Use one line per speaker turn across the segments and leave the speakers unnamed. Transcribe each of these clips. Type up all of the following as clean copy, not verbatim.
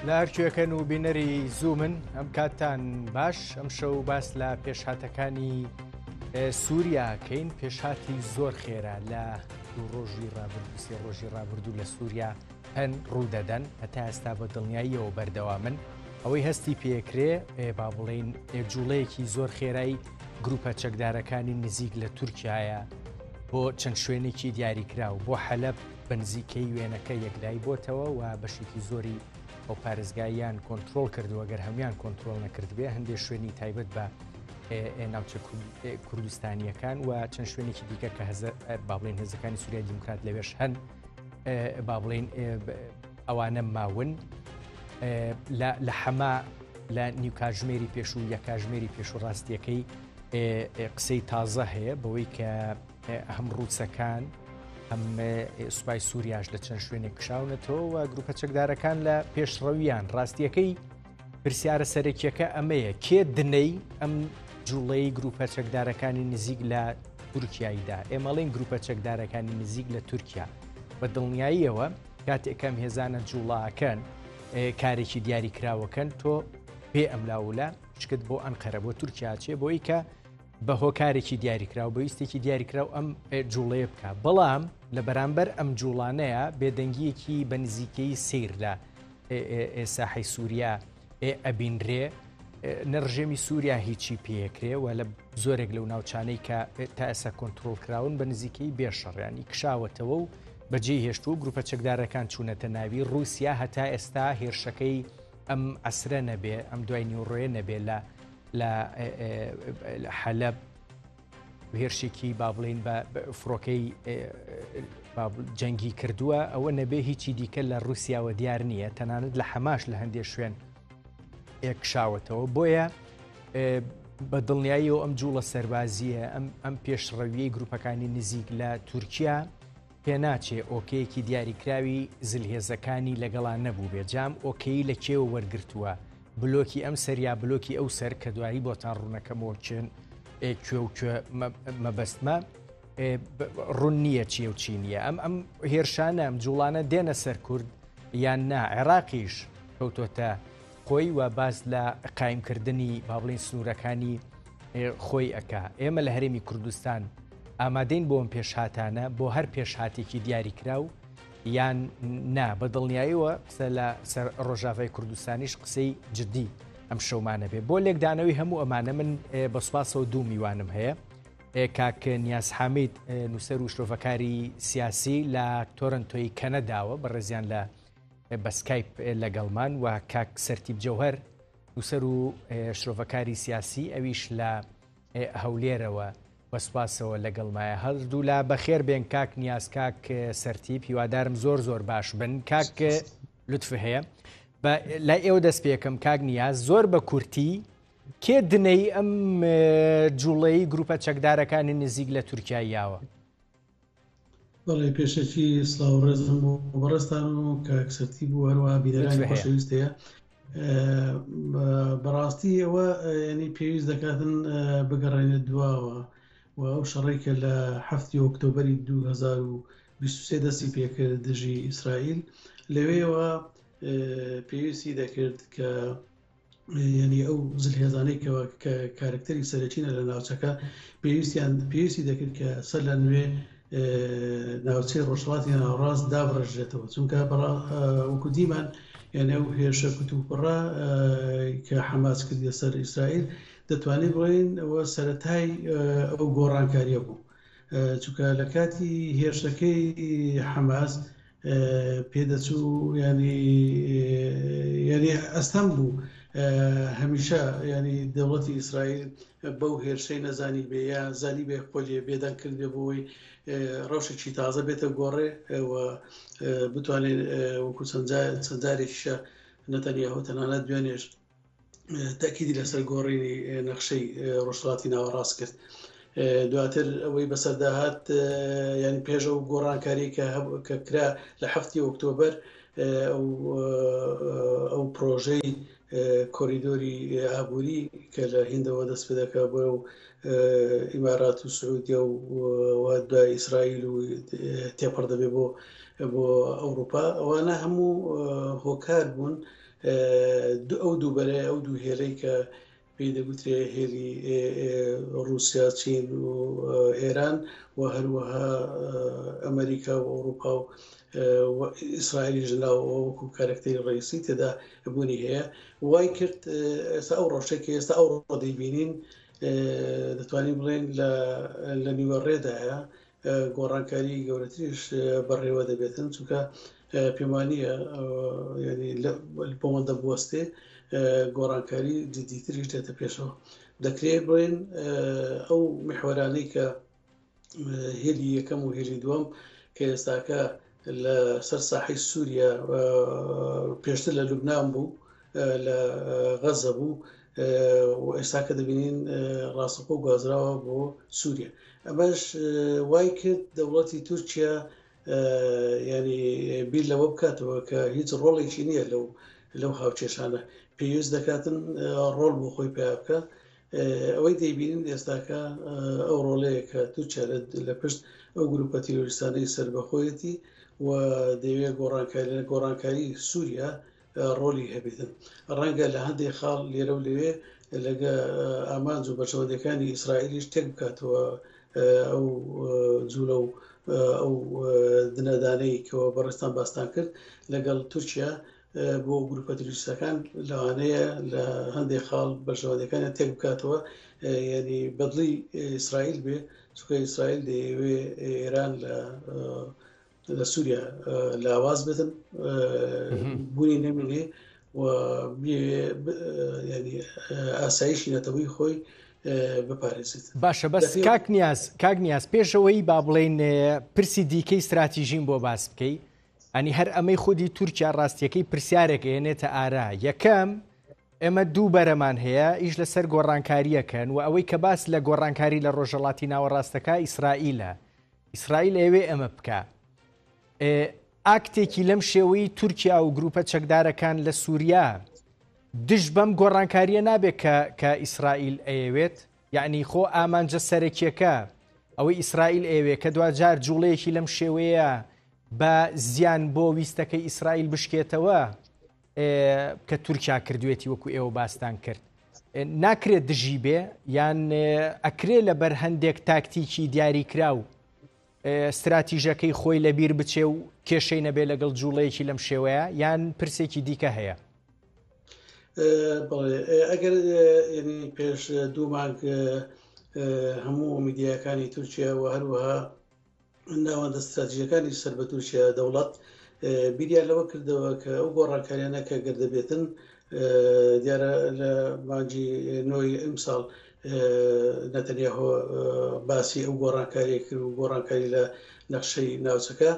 لە هەرکوێکەن و بینەری زوومن ئەم کاتتان باش ئەم شەو باس لە پێشهاتەکانی سووریا کەین پێشهاتی زۆر خێرا لە دوو ڕۆژی ڕابردوو سێ ڕۆژی ڕابردوو لە سووریا هەن ڕوودەدەن هەتا ئێستا بە دڵنیاییەوە بەردەوامن ئەوەی هەستی پێکرێ با بڵین جوڵەیەکی زۆر خێرای گروپە چەکدارەکانی نزیک لە تورکایە بۆ چەند شوێنێکی دیاریکراو بۆ حەلەب بە نزیکەی وێنەکە یەکلایی بۆتەوە و بەشێکی زۆری ئەو پارێزگاییان کۆنتترۆل کردووە گەر هەموان کۆنتترۆل نەکردبێ هەندێک شوێنی تایبەت بە ناوچە کوردستانیەکان و چەند شوێنێکی دیکە کە با بڵێن هێزەکانی سووریای دیموکرات لەوێش هەن با بڵێن ئەوانە ماون لە حەما لە نیوکاژمێری پێشوو یەکاژمێری پێشوو ڕاستیەکەی قسەی تازە هەیە بەوەی کە هەم ڕووسەکان هەم سوپای سووریاش لە چەند شوێنێک کشاونەتەوە و گروپە چەکدارەکان لە پێشڕەویان ڕاستیەکەی پرسیارە سەرەکیەکە ئەمەیە کێ دنەی ئەم جوڵەی گروپە چەکدارەکانی نزیک لە تورکیاییدا ئێمەڵین گروپە چەکدارەکانی نزیک لە تورکیا بە دڵنیاییەوە کاتێک ئەم هێزانە جوڵاکەن کارێکی دیاریکراوەکەن تۆ بێ ئەملاولە شکت بۆ ئەنقەرە بۆ تورکیا چێ بۆی کە بە هۆکارێکی دیاریکراو بە ویستێکی دیاریکراو ئەم جوڵەیە بکە بەڵام لە بەرامبەر ئەم جوڵانەیە بێدەنگیەکی بە نزیکەی سیر لە ساحەی سووریا ئەبینرێ نە ڕژێمی سووریا هیچی پێکرێ و لە زۆرێک لەو ناوچانەی کە تا ئێستا کۆنتترۆل کراون بە نزیکەی بێشەڕیانی کشاوەتەوە و بەجێ هێشت و گروپە چەکدارەکان چوونەتە ناوی رووسیا هەتا ئێستا هێرشەکەی ئەم ئەسرە نەبێ ئەم دوای نیوڕۆیە نەبێ لە لە حەلەب هێرشێکی با بڵین بە فڕۆکەی جەنگی کردووە ئەوە نەبێ هیچی دیکە لە رووسیاوە دیار نییە تەنانەت لە حەماش لە هەندێک شوێن ئێکشاوەتەوە بۆیە بە دڵنیاییەوە ئەم جوڵە سەربازیە ئەم ئەم پێشڕەویەی گروپەکانی نزیک لە تورکیا پێناچێ ئۆکەیەکی دیاریکراوی زلهێزەکانی لەگەڵا نەبووبێ، جام ئۆکەیی لە کێوە وەرگرتووە، بلۆکی ئەم سەر یا بلۆکی ئەو سەر کە دوایی بۆتان ڕوونەکەمەوە کێن کوێ و کوێ مەبەستمە ڕوون نییە چیە و چی نییە ئەم ئەم هێرشانە ئەم جوڵانە دێنە سەر کورد یان نا عێراقیش کەوتۆتە خۆی و باس لە قایمکردنی با بڵێین سنوورەکانی خۆی ئەکا ئێمە لە هەرێمی کوردستان ئامادەین بۆ ئەم پێشهاتانە بۆ هەر پێشهاتێکی دیاریکراو یان نا بە دڵنیاییەوە قسە لە سەر ڕۆژاڤای کوردستانیش قسەی جدی ئەم شەومانە بێ بۆ لێکدانەوەی هەموو ئەمانە من بە سوپاسەوە دوو میوانم هەیە کاک نیاز حامید نووسەر و شرۆڤەکاری سیاسی لە تۆرنتۆی کەنەداوە بەڕێزیان لە بە سکایپ لەگەڵمان و کاک سەرتیپ جەوهەر نووسەر و شرۆڤەکاری سیاسی ئەویش لە هەولێرەوە بە سوپاسەوە لەگەڵمایە هەردوولا بەخێر بێن کاک نیاز کاک سەرتیپ هیوادارم زۆر زۆر باش بن کاک لوتف هەیە لای ئێوە دەست پێکەم کاک نیاز زۆر بە کورتی کێ دنەی ئەم جوڵەی گروپە چەکدارەکانی نزیک لە تورکیا یاوە؟
بەڵێ پێشەکی سڵاو و ڕێزم بۆ بەڕێزتان و کاک سەرتیپ و هەروەها بینەرانی
لوتف هەیە.
خۆشەویست هەیە بەڕاستی ئەوە ینی پێویست دەکاتن بگەڕێنێت دواوە و ئەو شەڕێک کە لە هەفتی ئۆکتۆبری 2023 دەستی پێکرد دژی ئیسرائیل لەوێوە پێویستی دەکرد کە یعنی ئەو زلهێزانەی کە کە کارکتەری سەرەکینە لە ناوچەکە پێویستیان پێویستی دەکرد کە سەر لە نوێ ناوچەی ڕۆژهەڵاتی ناوەڕاست دابڕێژرێتەوە چونکە وەکو دیمان یعنی ئەو هێرشە کوتوپڕە کە حەماس کردیە سەر ئیسرائیل دەتوانین بڵێین ئەوە سەرەتای ئەو گۆڕانکاریە بوو چونکە لە کاتی هێرشەکەی حەماس پێدەچوو ینی یعنی ئەستەم بوو هەمیشە ینی دەوڵەتی ئیسرائیل بەو هێرشەی نەزانی بێ یا زانی بێ خۆی بێدەنگ کردێ بۆی ڕەوشێکی تازە بێتە گۆڕێ و بتوانێت وەکو چەند جارێکیشە نەتەنیاهۆ تەنانەت دوێنێش تەئکیدی لەسەر گۆڕینی نەخشەی ڕۆژهەڵاتی ناوەڕاست کرد. دواتر ئەوەی بەسەردا هات یانی پێش ئەو گۆڕانکاری کە کە کرا لە هەفتی ئۆکتۆبەر ئەو پرۆژەی کۆریدۆری ئابووری کە لە هیندەوە دەست پێ دەکا بۆ ئیمارات و سعودیە و دوای ئیسرائیل و تێپەڕ دەبێ بۆ بۆ ئەوروپا ئەوانە هەموو هۆکار بوون. ئەو دوو بەرەیە ئەو دوو هێلەی کە پێی دەگوترێ هێلی ڕووسیا، چین و ئێران و هەروەها ئەمریکا و ئەوروپا و ئیسرائیلیش لەناو وەکو کارەکتەری ڕئیسی تێدا بوونی هەیە وای کرد ئێستا ئەو ڕەوشەی کە ئێستا ئەوڕۆ دەیبینین دەتوانین بڵێین لە نیوە ڕێدایە گۆڕانکاری گەورەتریش بەڕێوە دەبێتن چونکە پێمانە ینی بۆمەندە بوەستێ گۆڕانکاری جدیتریش دێتە پێشەوە دەکرێت بڵێن ئەو میحوەرانەی کە هێلی یەکەم و هێلی دووەم کە ئێستاکە لە سەر ساحەی سووریا پێشتر لە لوبناان بوو لە غەزە بوو و ئێستا کە دەبینین ڕاستەخۆ گوازراوە بۆ سووریا ئەمەش وای کرد دەوڵەتی تورکیا ینی بیر لەوە بکاتەوە کە هیچ ڕۆڵێکی نییە لەو لەو هاوکێشانە پێویست دەکاتن ڕۆڵ بۆ خۆی پیا بکە ئەوەی دەیبینین ئێستاکە ئەو ڕۆڵەیە کە تورکیا لە پشت ئەو گروپە تیرۆریستانەی سەربەخۆیەتی و دەیەوێت گۆڕانکاری لە گۆڕانکاری سووریا ڕۆلی هەبێتن. ڕەنگە لە هەندێک خاڵ لێرە و لەوێ لەگە ئامانج و بەرژەوەندیەکانی ئیسرائیلیش تێک بکاتەوە ئەو جوولە و ئەو دنەدانەی کەەوە بەڕێزتان باستان کرد لەگەڵ تورکیا بۆ گروپە تیرۆریستەکان لەوانەیە لە هەندێک خاڵ بەرژەوەندیەکانیان تێک بکاتەوە یعنی بەدڵی ئیسرائیل بێ چونکە ئیسرائیل دەیەوێ ئێران لە لە سووریا لاواز بێتن بوونی نەمێنێ و ینی ئاسایشی نەتەوەی خۆی بپارێزێت.
باشە بەس کاک نیاز کاک نیاز پێشەوەی با بڵێین پرسی دیکەی ستراتیژیم بۆ باس بکەی ئەنی هەر ئەمەی خودی تورکیا ڕاستیەکەی پرسیارێک ئێنێتە ئارا یەکەم ئێمە دوو بەرەمان هەیە ئیش لەسەر گۆڕانکاریەکەن و ئەوەی کە باس لە گۆڕانکاری لە ڕۆژەڵاتی ناوەڕاستەکە ئیسرائیلە ئیسرائیل ئەوێ ئەمە بکە ئاکتێکی لەم شێوەی تورکیا و گروپە چەکدارەکان لە سووریا دژ بەم گۆڕانکاریە نابێت کە کە ئیسرائیل ئەیەوێت یعنی خۆ ئامانجە سەرەکیەکە ئەوەی ئیسرائیل ئەوێ کە دواجار جوڵەیەکی لەم شێوەیە بە زیان بۆ ویستەکەی ئیسرائیل بشکێتەوە کە تورکیا کردوێتی وەکو ئێوە باستان کرد ناکرێت دژی بێ یان ئەکرێ لە بەر هەندێک تاکتیکی دیاریکراو ستراتیژەکەی خۆی لەبیر بچێ و کێشەی نەبێ لەگەڵ جوڵەیەکی لەم شێوەیە یان پرسێکی دیکە هەیە؟
ئەگەر پێش دوو مانگ هەموو میدیاکانی تورکیا و هەروەها ناوەندە ستراتیژەکانی سەر بە تورکیا دەوڵەت بیریان لەوە کردەوە کە ئەو گۆڕانکاریانە کە گەر دەبێتن دیارە لە مانگی نۆی ئەمساڵ نەتەنیاهۆ باسی ئەو گۆڕانکاریە کرد و گۆڕانکاری لە نەخشەی ناوچەکە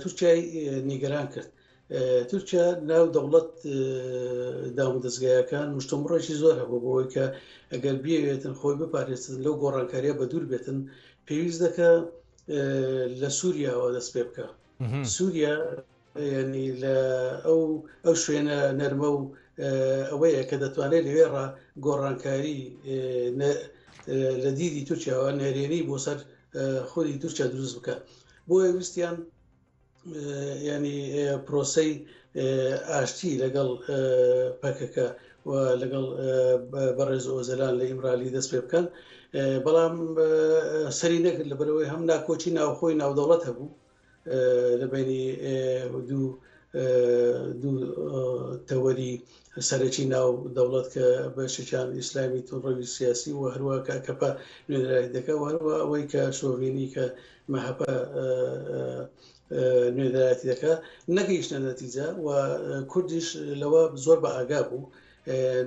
تورکیای نیگەران کرد. تورکیا ناو دەوڵەت دامودەزگایەکان مشتومڕێکی زۆر هەبوو بۆ ئەوەی کە ئەگەر بیەوێتن خۆی بپارێزن لەو گۆڕانکاریە بە دوور بێتن پێویست دەکە لە سووریاوە دەست پێ بکە سووریا ینی لە ئەو ئەو شوێنە نەرمە و ئەوەیە کە دەتوانێت لەوێ ڕا گۆڕانکاری لە دیدی تورکیاوە نەرێنی بۆ سەر خودی تورکیا دروست بکە بۆیە ویستیان ینی پرۆسەی ئاشتی لەگەڵ پەکەکە و لەگەڵ بەڕێز ئۆزەلان لە ئیمرالی دەست پێ بکەن بەڵام سەری نەکرد لە بەرەوەی هەم ناکۆکی ناوخۆی ناودەوڵەت هەبوو لە بینی دوو دوو تەوەری سەرەکی ناو دەوڵەت کە بەشێکیان ئیسلامی توندڕەوی سیاسی و هەروە کە ئەکەپە نوێنەرایەتی دەکا و هەروە ئەوەی کە شۆڤێنی کە مەهەپە نوێنەرایەتی دەکا نەگەیشتە نەتیجە و کوردیش لەوە زۆر بە ئاگا بوو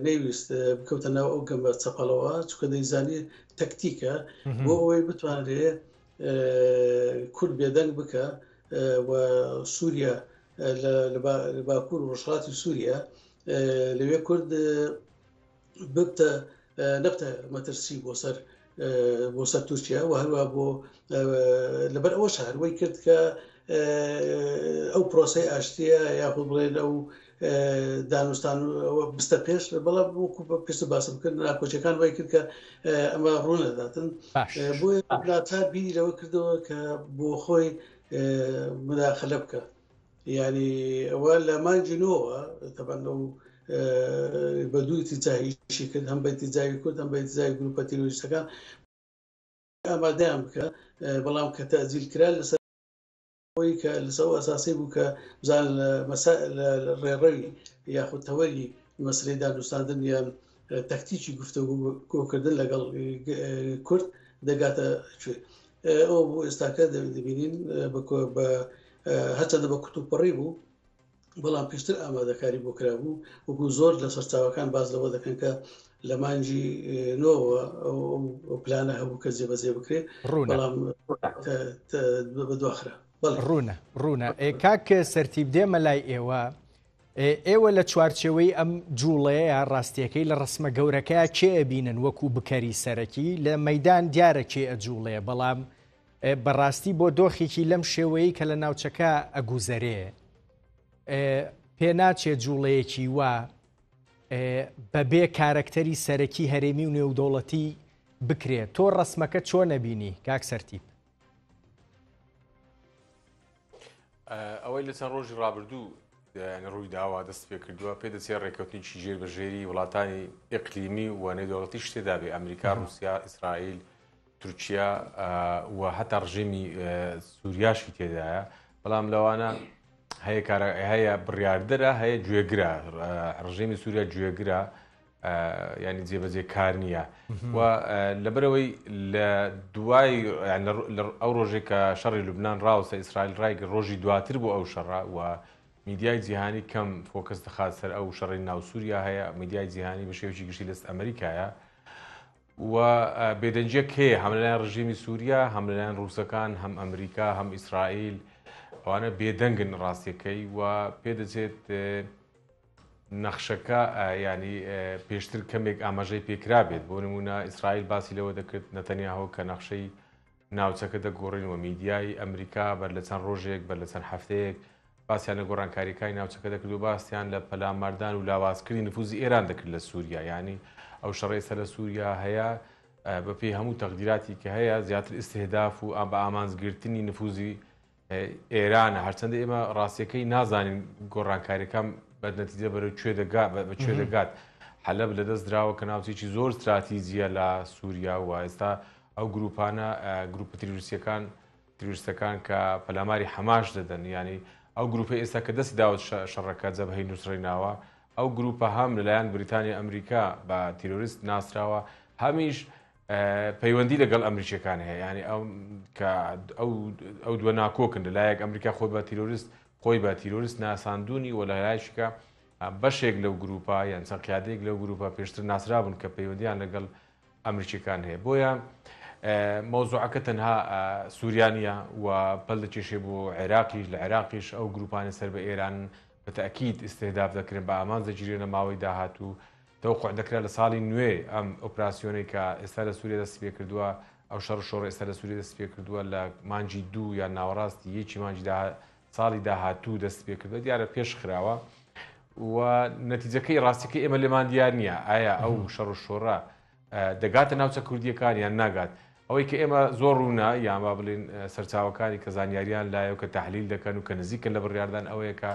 نەیویست بکەوتە ناو ئەو گەمە چەپەڵەوە چونکە دەیزانی تەکتیکە بۆ ئەوەی بتوانرێ کورد بێدەنگ بکە و سووریا لە باکوور و ڕۆژهەڵاتی سووریا لەوێ کورد ببتە نەبتە مەترسی بۆ سەر بۆ سەر تورکیا و هەروە بۆ لەبەر ئەوەش هەروەی کرد کە ئەو پرۆسی ئاشتیە یاخود بڵێن ئەو دانوستان بستە پێش بەڵام وەکو پێشتر باسم کرد ناکۆچەکان وای کرد کە ئەمە ڕوونەداتن بۆیە ناچار بیری لەوە کردەوە کە بۆ خۆی مداخلە بکە. یعنی ئەوە لە مانگی نۆوە تەبەن ئەو بە دوو ئیتیجاهیشی کرد هەم بە ئیتیجاهی کورد هەم بە ئیتیجاهی گروپە تیرۆریستەکان ئامادەیان بکە بەڵام کە تەئجیل کرا لەسەر ئەوەی کە لەسەر ئەو ئەساسەی بوو کە بزانن لە مەسا لە ڕێڕەوی یاخود تەوەری مەسلەی دانوستاندن یان تەکتیکی گفتوگۆکردن لەگەڵ کورد دەگاتە کوێ. ئەوە بوو ئێستاکە دەبینین بە هەرچەندە بە کوتوپڕی بوو بەڵام پێشتر ئامادەکاری بۆ کرابوو وەکو زۆر لە سەرچاوەکان باز لەوە دەکەن کە لە مانگی نۆوە ئەو پلانە هەبوو کە جێبەجێ بکرێت بەڵام بەدواخرا.
ڕوونە ڕوونە کاک سەرتیب دێمە لای ئێوە ئێوە لە چوارچێوەی ئەم جوڵەیە ڕاستیەکەی لە ڕسمە گەورەکەیا کێ ئەبینن وەکو بکەری سەرەکی لە مەدان دیارە کێ ئەجوڵێ بەڵام بەڕاستی بۆ دۆخێکی لەم شێوەیە کە لە ناوچەکە ئەگوزەرێ پێناچێ جوڵەیەکی وا بەبێ کارەکتەری سەرەکی هەرێمی و نێودەوڵەتی بکرێت تۆ ڕسمەکە چۆن نەبینی کاک سەرتیپ؟
ئەوەی لە چەند ڕۆژی ڕابردوو ڕووی داوا دەست پێ کردووە پێ دەچێت ڕێککەوتنێکی ژێر بە ژێری وڵاتانی ئیقلیمی و نێودەوڵەتی شتێدا بێ ئەمریکا رووسیا ئیسرائیل تورکیا و هەتا ڕژێمی سووریاشی تێدایە بەڵام لەوانە هەیە کارە هەیە بڕیاردەرە هەیە گوێگرە ڕژێمی سووریا گوێگرە ینی جێبەجێ کار نییە و لەبەرەوەی لە دوای ئەو ڕۆژێک کە شەڕی لوبناان ڕاوسە ئیسرائیل ڕایگە ڕۆژی دواتر بۆ ئەو شەڕە و میدیای جیهانی کەم focus دەخات سەر ئەو شەڕی ناو سووریا هەیە میدیای جیهانی بە شێوەیەکی گشتی لەست ئەمریکایە و بێدەنگیەک هەیە هەم لەلایەن ڕژێمی سووریا هەم لەلایەن ڕووسەکان هەم ئەمریکا هەم ئیسرائیل ئەوانە بێدەنگن ڕاستیەکەی و پێدەچێت نەخشەکە ینی پێشتر کەمێک ئاماژەی پێکرابێت بۆ نمونە ئیسرائیل باسی لەوە دەکرد نەتەنیاهۆ کە نەخشەی ناوچەکە دەگۆڕین و میدیای ئەمریکا بەر لە چەند ڕۆژێک بەر لە چەند هەفتەیەک باسیان لە گۆڕانکاریەکانی ناوچەکە دەکرد و باسیان لە پەلاماردان و لاوازکردنی نفوزی ئێران دەکرد لە سووریا یعنی ئەو شەڕی ئێستا لە سووریا هەیە بەپێی هەموو تەقدیراتی کە هەیە زیاتر ئیستهداف و بە ئامانجگرتنی نفوزی ئێرانە هەرچەندە ئێمە ڕاستیەکەی نازانین گۆڕانکاریەکان بە نەتیجە بەرەو کوێ دەگات بە کوێ دەگات حەلەب لەدەست دراوە کە ناوچێکی زۆر استراتیجیە لە سووریا و ئێستا ئەو گروپانە گروپە تیرۆریستیەکان تیرۆریستەکان کە پەلاماری حەماش دەدەن یعنی ئەو گروپە ئێستا کە دەستی داوت شەڕەکە جەبهەی نوسرەی ناوە ئەو گروپە هەم لەلایەن بریتانیا ئەمریکا بە تیرۆریست ناسراوە هەمیش پەیوەندی لەگەڵ ئەمریکیەکان هەیە یعنی ئەو کە ئەو ئەو دووە ناکۆکن لەلایەک ئەمریکا خۆی بە تیرۆریست خۆی بە تیرۆریست ناساندونی و لەلایشکە بەشێک لەو گروپە یان چەند قیادەیەک لەو گروپە پێشتر ناسرابوون کە پەیوەندیان لەگەڵ ئەمریکیەکان هەیە بۆیە مەوزوعەکە تەنها سووریا نییە و پەل دەکێشێ بۆ عێراقیش لە عێراقیش ئەو گروپانی سەر بە ئێران بە تەئکید ئیستیهداف دەکرێن بە ئامانج دەگیرێن لە ماوەی داهاتوو تەوقع دەکرا لە ساڵی نوێ ئەم ئۆپراسیۆنەی کە ئێستا لە سووریا دەستی پێکردووە ئەو شەڕ و شۆڕ ئێستا لە سووریا دەستی پێکردووە لە مانگی دوو یان ناوەڕاستی یەکی مانگی ساڵی داهاتوو دەستی پێکردووە دیارە پێش خراوە و نەتیجەکەی ڕاستیەکەی ئێمە لێمان دیار نییە ئایا ئەو شەڕ و شۆڕە دەگاتە ناوچە کوردیەکان یان ناگات ئەوەی کە ئێمە زۆر ڕوونە یان با بڵێین سەرچاوەکانی کە زانیاریان لایە و کە تەحلیل دەکەن و کە نزیکن لە بڕیاردان ئەوەیە کە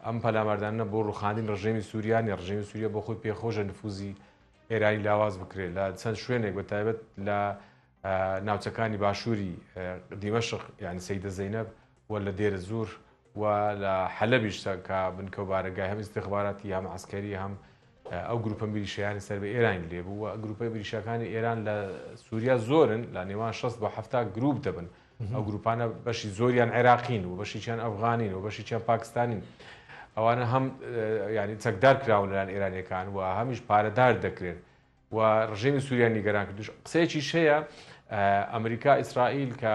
ئەم پەلاماردانە بۆ ڕوخاندنی ڕژێمی سووریا نیە ڕژێمی سووریا بۆ خۆی پێخۆشە نفوزی ئێرانی لاواز بکرێت لە چەند شوێنێک بە تایبەت لە ناوچەکانی باشووری دیمەشق یعنی سەیدە زەینەب و لە دێرەزوور و لە حەلەبیش کە بنکە و بارەگای هەم ئیستیخباراتی هەم عەسکەری هەم ئەو گروپە میلیشیایانی سەر بە ئێرانی لێ بوو و گروپە میلیشیاکانی ئێران لە سووریا زۆرن لە نێوان 60 بۆ 70 گروپ دەبن ئەو گروپانە بەشی زۆریان عێراقین و بەشێکیان ئەفغانین و بەشێکیان پاکستانین ئەوانە هەم ینی چەکدار کراون لەلایەن ئێرانیەکان و هەمیش پارەدار دەکرێن و ڕژێمی سووریا نیگەران کردوش قسەیەکیش هەیە ئەمریکا ئیسرائیل کە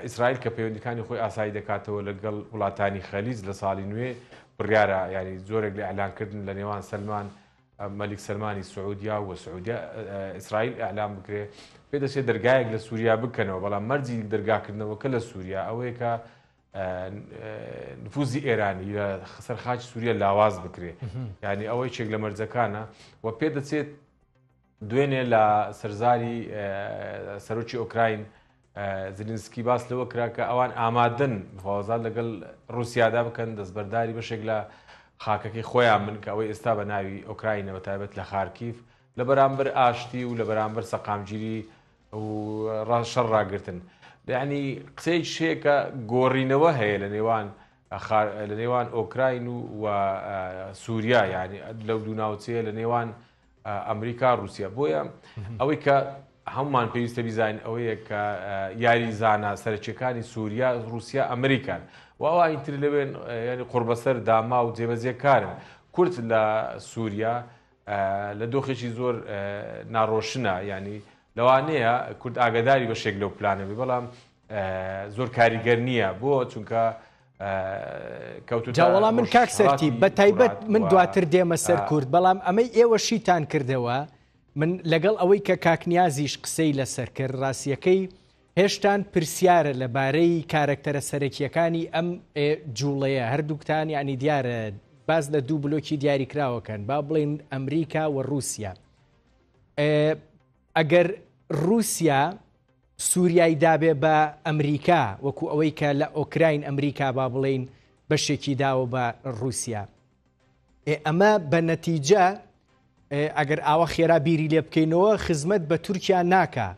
ئیسرائیل کە پەیوەندەکانی خۆی ئاسایی دەکاتەوە لەگەڵ وڵاتانی خەلیج لە ساڵی نوێ بڕیارە ینی زۆرێک لە ئەلانکردن لە نێوان سلمان مەلیک سلمانی سعودیا و سعودیا ئیسرائیل ئەلام بکرێ پێدەچێت دەرگایەک لە سووریا بکەنەوە بەڵام مەرجی دەرگاکردنەوەکە لە سووریا ئەوەیە کە نفوزی ئێرانی لە سەر خاکی سووریا لاواز بکرێ یعنی ئەوەی چێک لە مەرجەکانە و پێدەچێت دوێنێ لە سەرزاری سەرۆکی ئۆکراین زلینسکی باس لەوە کرا کە ئەوان ئامادەن مفاوەزات لەگەڵ ڕووسیادا بکەن دەستبەرداری بەشێک لە خاکەکەی خۆیان بن کە ئەوەی ئێستا بە ناوی ئۆکراینە بە تایبەت لە خارکیف لە بەرامبەر ئاشتی و لە بەرامبەر سەقامگیری و شەڕ ڕاگرتن یعنی قسەیەکیش هەیە کە گۆڕینەوە هەیە لە نێوان لە نێوان ئۆکراین و و سووریا یعنی لەو دوو ناوچەیە لە نێوان ئەمریکا رووسیا بۆیە ئەوەی کە هەمومان پێویستە بیزانین ئەوەیە کە یاریزانە سەرەکیەکانی سووریا رووسیا ئەمریکان و ئەوانی تر لەوێن ینی قڕبەسەر داما و جێبەجێکارن کورد لە سووریا لە دۆخێکی زۆر ناڕۆشنە ینی لەوانەیە کورد ئاگداری بەشێک لەو پلانە بێ بەڵام زۆر کاریگەر نییە بۆ چونکە کەوتوتە
جا وەڵا من کاک سەرتی
ڕۆژهەڵاتی
بە تایبەت
فورات
من
و
دواتر دێمە سەر کورد بەڵام ئەمەی ئێوە شیتان کردەوە من لەگەڵ ئەوەی کە کاک نیازیش قسەی لەسەر کرد ڕاستیەکەی هێشتان پرسیارە لەبارەی کارەکتەرە سەرەکیەکانی ئەم جوڵەیە هەردووکتان یعنی دیارە باز لە دوو بلۆکی دیاریکراوەکەن با بڵێن ئەمریکا و رووسیا ئەگەر رووسیا سووریای دابێ بە ئەمریکا وەکو ئەوەی کە لە ئۆکراین ئەمریکا با بڵین بەشێکی داوە بە رووسیا ئەمە بە نەتیجە ئەگەر ئاوا خێرا بیری لێ بکەینەوە خزمەت بە تورکیا ناکا.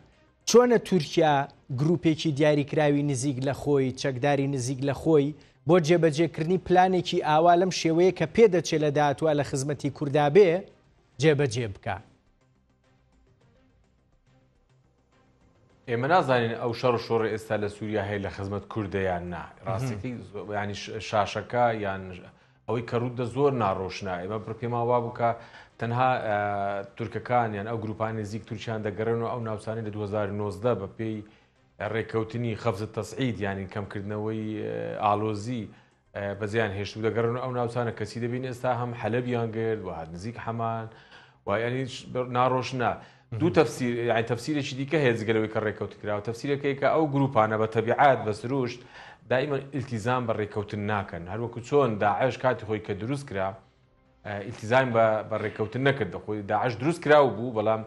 چۆنە تورکیا گروپێکی دیاریکراوی نزیک لە خۆی، چەکداری نزیک لە خۆی بۆ جێبەجێکردنی پلانێکی ئاوا لەم شێوەیە کە پێدەچێ لە داهاتووا لە خزمەتی کوردا بێ، جێبەجێ بکا؟
ئێمە نازانین ئەو شەڕ و شۆڕی ئێستا لە سووریا هەیە لە خزمەت کوردە یان نا ڕاستەکەی ینی شاشەکە یان ئەوەی کە ڕوودە زۆر ناڕۆشنا ئێمە بڕ پێمان وابوو کە تەنها تورکەکان یان ئەو گروپانی نزیک تورکیان دەگەڕێن و ئەو ناوچانەی لە 2019 بە پێی ڕێککەوتنی خەفز تەسعید یانی کەمکردنەوەی ئالۆزی بەجێیان هێشت و دەگەڕن ئەو ناوچانە کەچی دەبین ئێستا هەم حەلەبیان گرت و هەر نزیک حەمان و ینی ناڕۆشنە دوو تەفسیر یعنی تەفسیرێکی دیکە هەیە جگە لەوەی کە ڕێککەوتن کراوە تەفسیرەکەی کە ئەو گروپانە بە تەبیعات بە سروشت دائیما ئیلتیزام بە ڕێککەوتن ناکەن هەروەکو چۆن داعش کاتی خۆی کە دروست کرا ئیلتیزام بە ڕێککەوتن نەکرد خۆی داعش دروست کراو بوو بەڵام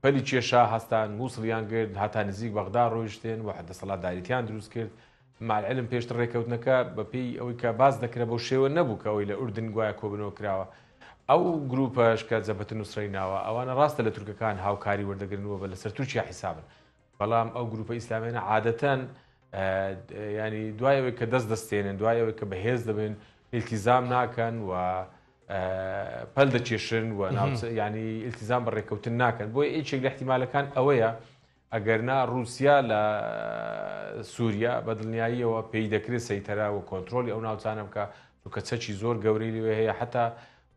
پەلی کێشا هەستان مووسڵیان گرت هەتا نزیک بەغدا ڕۆیشتن و دەسەڵاتداریتیان دروست کرد مع العلم پێشتر ڕێکەوتنەکە بە پێی ئەوەی کە باس دەکرا بەو شێوە نەبوو کە ئەوەی لە ئوردن گوایە کۆبنەوە کراوە ئەو گروپەش کە جەبهەت نوسرەی ناوە ئەوانە ڕاستە لە تورکەکان هاوکاری وەردەگرن و بە لەسەر تورکیا حیسابن بەڵام ئەو گروپە ئیسلامیانە عادەتەن ینی دوای ئەوەی کە دەست دەستێنن دوای ئەوەی کە بەهێز دەبن ئیلتیزام ناکەن و پەل دەکێشن و ینی ئیلتیزام بە ڕێککەوتن ناکەن بۆیە یەکێک لە احتیمالەکان ئەوەیە ئەگەرنا ڕووسیا لە سووریا بە دڵنیاییەوە پێی دەکرێت سەیتەرە و کۆنترۆلی ئەو ناوچانە بکە چونکە چەکی زۆر گەورەی لەوێ هەیە حتا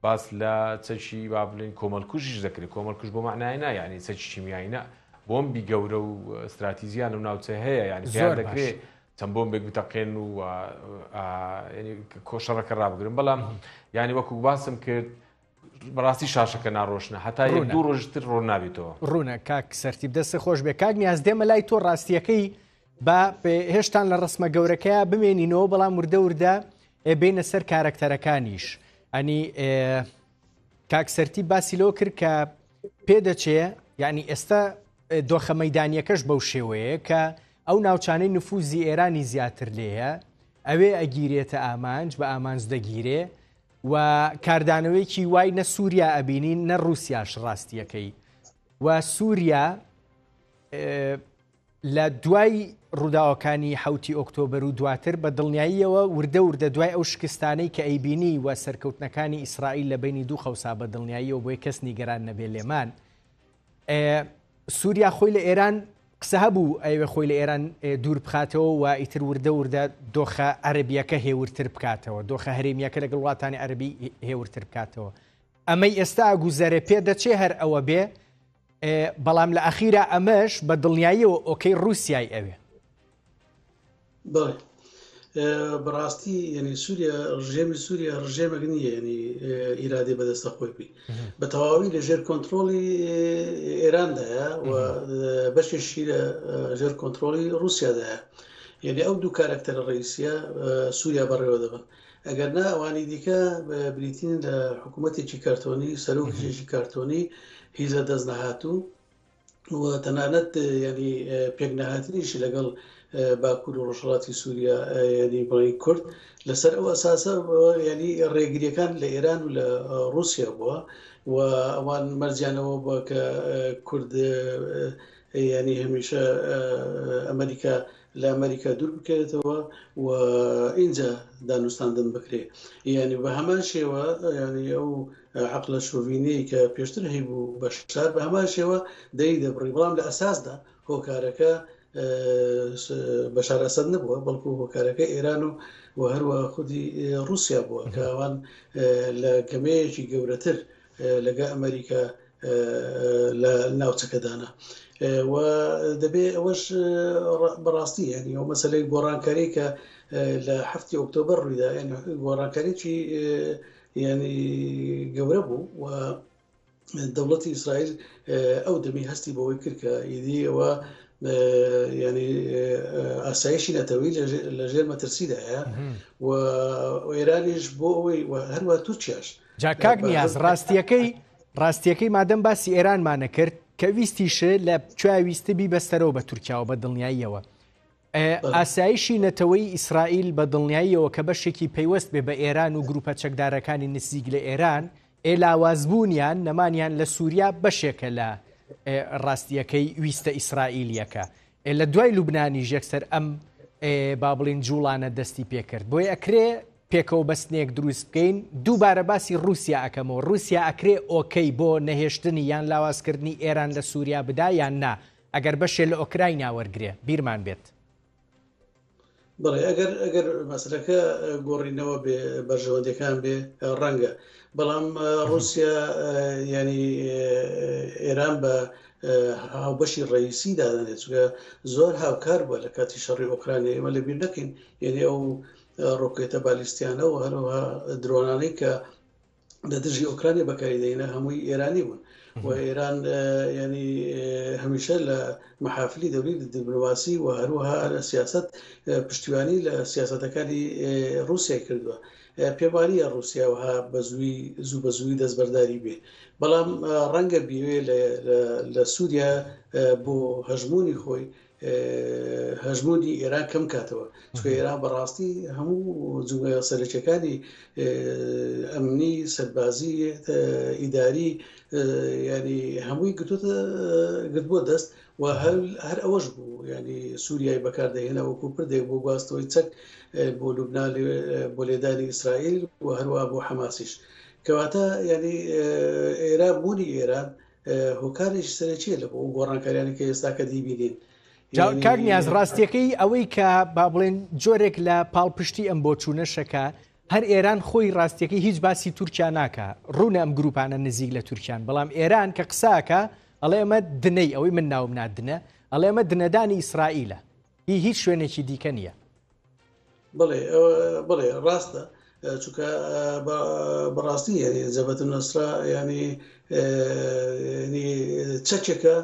باس لە چەکی با بڵێین کۆمەڵکوژیش دەکرێت کۆمەڵکوژ بۆ معنای نا یعنی چەکی کیمیایی نا بۆمبی گەورە و استراتیژیان لەو ناوچە هەیە یعنی پێیان دەکرێت چەند بۆمبێک بتەقێن و کۆشەڕەکە ڕابگرن بەڵام یعنی وەکو باسم کرد بەڕاستی شاشەکە ناڕۆشنە هەتا یەک دوو ڕۆژتر ڕۆن نابێتەوە.
ڕوونە کاک سەرتیپ دەستت خۆش بێ کاک نیاز دێمە لای تۆ ڕاستیەکەی با هێشتان لە ڕسمە گەورەکەیا بمێنینەوە بەڵام وردە وردە بینە سەر کارەکتەرەکانیش ئەنی کاک سەرتی باسی لەوە کرد کە پێدەچێ یعنی ئێستا دۆخە مەدانیەکەش بەو شێوەیە کە ئەو ناوچانەی نفوزی ئێرانی زیاتر لێیە ئەوێ ئەگیرێتە ئامانج بە ئامانج دەگیرێ و کاردانەوەیەکی وای نە سووریا ئەبینین نە ڕووسیاش ڕاستیەکەی و سووریا لە دوای ڕووداوەکانی حوتی ئۆکتۆبەر و دواتر بە دڵنیاییەوە وردە وردە دوای ئەو شکستانەی کە ئەیبینی و سەرکەوتنەکانی ئیسرائیل لە بینی دوو قەوسا بە دڵنیاییەوە بۆیە کەس نیگەران نەبێ لێمان سووریا خۆی لە ئێران قسە هەبوو ئەیەوێ خۆی لە ئێران دوور بخاتەوە و ئیتر وردە وردە دۆخە عەرەبییەکە هێورتر بکاتەوە، دۆخە هەرێمییەکە لەگەڵ وڵاتانی عەرەبی هێورتر بکاتەوە. ئەمەی ئێستا ئەگوزەرێ پێ دەچێ هەر ئەوە بێ، بەڵام لە ئەخیرا ئەمەش بە دڵنیاییەوە ئۆکەی ڕووسیای ئەوێ.
بەڵێ بەڕاستی یعنی سووریا ڕژێمی سووریا ڕژێمێک نییە یعنی ئیرادەی بەدەستە خۆی بی بە تەواوی لە ژێر کۆنتترۆلی ئێراندایە و بەشێکی لە ژێر کۆنتترۆلی رووسیادایە یعنی ئەو دوو کارکتەرە ڕئیسیە سووریا بەڕێوە دەبن ئەگەر نا ئەوانی دیکە بریتین لە حکوومەتێکی کارتۆنی سەرۆکێکی کارتۆنی هیزە دەست نەهاتوو. و تەنانەت ینی پێک نەهاتنیشی لەگەڵ باکوور و ڕۆژهەڵاتی سووریا ینی بڵێ کورد لەسەر ئەو ئەساسە ینی ڕێگریەکان لە ئێران و لە ڕووسیا بووە و ئەوان مەرجیانەوە بووە کە کورد ینی هەمیشە ئەمریکا لە ئەمریکا دوور بکەوێتەوە و ئینجا دانوستاندن بکرێ یعنی بە هەمان شێوە ینی ئەو عەقڵە شۆڤینیەی کە پێشتر هەیبوو بەشار بە هەمان شێوە دەی دەبڕی بەڵام لە ئەساسدا هۆکارەکە بەشار ئەسەد نەبووە بەڵکو هۆکارەکە ئێران و و هەروە خودی رووسیا بووە کە ئەوان لە گەمەیەکی گەورەتر لەگە ئەمریکا لە ناوچەکەدانە و دەبێ ئەوەش بەڕاستی یعنی ئەو مەسلەی گۆڕانکاری کە لە هەفتی ئۆکتۆبەر ڕوویدا یعنی گۆڕانکاریی یانی گەورە بوو و دەوڵەتی ئیسرائیل ئەو دەمی هەستی بەوەی کرد کە ئیدی ئەوە ینی ئاسایشی نەتەوەی لە ژێر مەترسیدایە و ئێرانیش بۆ ئەوەی و هەروە تورکیاش
جا کاک نیاز ڕاستیەکەی ڕاستیەکەی مادەم باسی ئێرانمانە کرد کە ویستیش لە کوێ ویستبی بەستەرەوە بە تورکیاوە بە دڵنیاییەوە ئاسایشی نەتەوەیی ئیسرائیل بە دڵنیاییەوە کە بەشێکی پەیوەست بێ بە ئێران و گروپە چەکدارەکانی نزیک لە ئێران، ئێ لاوازبوونیان، نەمانیان لە سووریا بەشێکە لە ڕاستییەکەی ویستە ئیسرائیلییەکە. ئێ لە دوای لوبنانیش یەکسەر ئەم با بڵین جوڵانە دەستی پێکرد. بۆیە ئەکرێ پێکەوە بەستنێک دروست بکەین. دووبارە باسی ڕووسیا ئەکەمەوە. ڕووسیا ئەکرێ ئۆکەی بۆ نەهێشتنی یان لاوازکردنی ئێران لە سووریا بدا یان نا؟ ئەگەر بەشێ لە ئۆکراینا وەرگرێ، بیرمان بێت.
بەڵێ ئەگەر ئەگەر مەسەلەکە گۆڕینەوە بێ بەرژەوەندیەکان بێ ڕەنگە بەڵام ڕوسیا ینی ئێران بە هاوبەشی ڕئیسی دادەنێت چونکە زۆر هاوکار بووە لە کاتی شەڕی ئۆکرانیا ئێمە لەبیر نەکەین یعنی ئەو ڕۆکێتە بالیستیانە و هەروەها درۆنانەی کە لە دژی ئۆکرانیا بەکاری دەهێنا هەمووی ئێرانی بوون و ئێران ینی هەمیشە لە محافلی دەوری دیبلۆماسی و هەروەها لە سیاست پشتیوانی لە سیاستەکانی رووسیا کردووە پێوانیە رووسیا وها بە زووی زوو بە زووی دەستبەرداری بێ بەڵام ڕەنگە بیوێ لە سووریا بۆ هەژمونی خۆی هەژموونی ئێران کەم کاتەوە چونکە ئێران بەڕاستی هەموو جومگە سەرەکیەکانی ئەمنی سەربازی ئیداری ینی هەمووی گرتوتە گرتبووە دەست و هەر ئەوەش بوو ینی سووریای بەکاردەهێنا وەکو پردێک بۆ گواستەوەی چەک بۆ لوبناان بۆ لێدانی ئیسرائیل و هەروە بۆ حەماسیش کەواتە ینی ئێران بوونی ئێران هۆکارێکی سەرەکیە لە بۆ ئەو گۆڕانکاریانە کە ئێستاکە دیبینین.
کاک نیاز ڕاستیەکەی ئەوەی کە با بڵێن جۆرێک لە پاڵپشتی ئەم بۆچوونەشەکە هەر ئێران خۆی ڕاستیەکەی هیچ باسی تورکیا ناکە ڕوونە ئەم گروپانە نزیک لە تورکیان بەڵام ئێران کە قساکە ئەڵێ ئەمە دنەی ئەوەی من ناوم نادنە ئەڵێ ئەمە دنەدانی ئیسرائیلە هی هیچ شوێنێکی دیکە نییە.
بڵێ بڵێ ڕاستە چونکە بەڕاستی یعنی جەبەت نەسرا ینی چەکێکە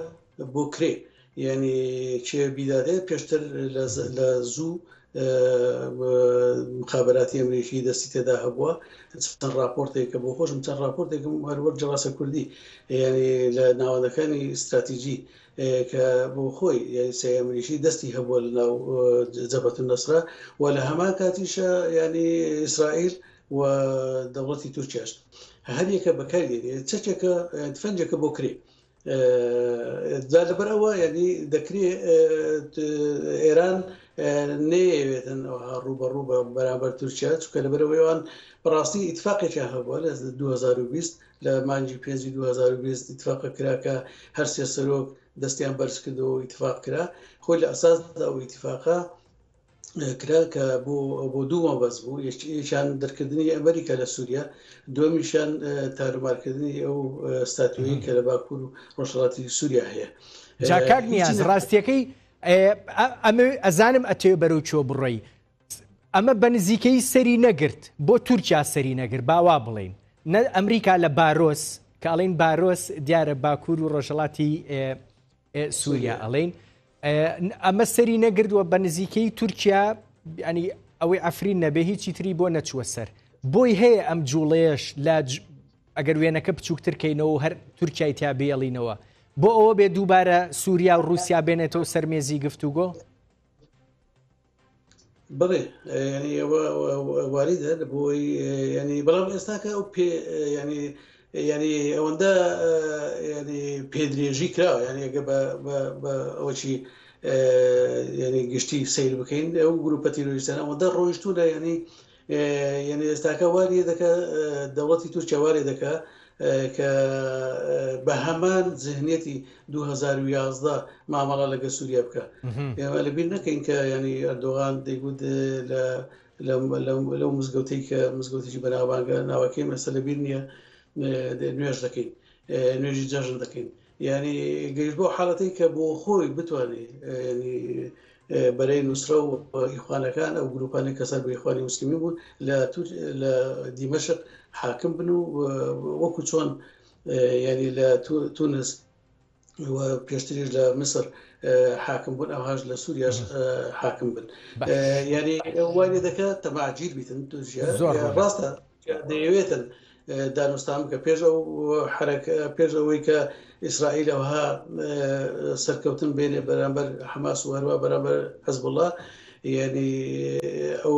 بۆ کرێ یعنی کێ بیدادێ پێشتر لە زوو مخابراتی ئەمریکی دەستی تێدا هەبووە چەند راپۆرتێکە بۆ خۆشم چەند راپۆرتێکم هەروەک جڕاسە کوردی یعنی لە ناوەندەکانی استراتیژی کە بۆ خۆی یانی سەی ئەمریکی دەستی هەبووە لە ناو جەبهەت النصرە و لە هەمان کاتیشە یانی ئیسرائیل و دەوڵەتی تورکیاش هەریەکە بەکاری دێنێ چەکێکە تفەنجێکە بۆ کرێ جا لەبەر ئەوە یعنی دەکرێ ئێران نەیەوێتن ڕوبەڕوو بە بەرامبەر تورکیا چونکە لەبەرەوەیوان بەڕاستی ئیتفاقێکیان هەبووە لە 2020 لە مانگی پێنجی 2020 ئیتفاقە کرا کە هەر سێ سەرۆک دەستیان بەرز کردەوە و ئیتفاق کرا خۆی لە ئەساسدا ئەو ئیتفاقە کرا کە بۆ بۆ دوو مەبەست بوو یەکیان دەرکردنی ئەمریکا لە سووریا دووەمیشیان تارومارکردنی ئەو ستاتویی کە لە باکوور و ڕۆژهەڵاتی سووریا هەیە.
جا کاک نیاز ڕاستیەکەی ئەمە ئەزانم ئەتەوێ بەرەو چۆ بڕۆی ئەمە بە نزیکەیی سەری نەگرت، بۆ تورکیا سەری نەگرت با وا بڵێین، نە ئەمریکا لە بارۆس کە ئەڵێین بارۆس دیارە باکوور و ڕۆژهەڵاتی سووریا ئەڵێین ئەمە سەری نەگرت و بە نزیکەی تورکیا ینی ئەوەی ئەفرین نەبێ هیچی تری بۆ نەچووە سەر بۆی هەیە ئەم جوڵەیەش لە ئەگەر وێنەکە بچووکتر کەینەوە و هەر تورکیای تیا بێڵینەوە. بۆ ئەوە بێ دووبارە سووریا و رووسیا بێنێتەوە سەر مێزی گفتوگۆ؟
بەڵێ ینی ئەوە واریدە بۆی ینی بەڵام ئێستاکە ئەو پێ ینی ینی ئەوەندە ینی پێدرێژی کراوە ینی ئەگە بە ئەوەچی ینی گشتی سیر بکەین ئەو گروپە تیرۆریستانە ئەوەندە ڕۆیشتوونە ینی یعنی ئێستاکە وا لێ دەکا دەوڵەتی تورکیا وا لێ دەکا کە بە هەمان زهنیەتی 2011 مامەڵە لەگە سووریا بکە ئێمە لەبیر نەکەین کە ینی ئەردۆغان دەیگوت لە لەو مزگەوتەی کە مزگەوتێکی بەناوبانگە ناوەکەی مەسە لەبیر نییە نوێژ دەکەین نوێژی جەژن دەکەین یانی گەیشت بەو حاڵەتەی کە بۆ خۆی بتوانێ ینی بەرەی نوسرە و ئیخوانەکان ئەو گروپانەی کە سەر بە ئیخوانی موسلمین بوون لە لە دیمەشق حاکم بن و وەکو چۆن ینی لە تونس و پێشتریش لە میسر حاکم بوون ئەوهاش لە سووریاش حاکم بن ینی وای لێ دەکات تەماجیر بیتن زۆر ڕاستە دەیەوێتن دانوستان بکە پێش ئەو حرەکە پێش ئەوەی کە ئیسرائیل ئەوها سەرکەوتن بێنێ بەرامبەر حەماس و هەروە بەرامبەر حزبوڵا یعنی ئەو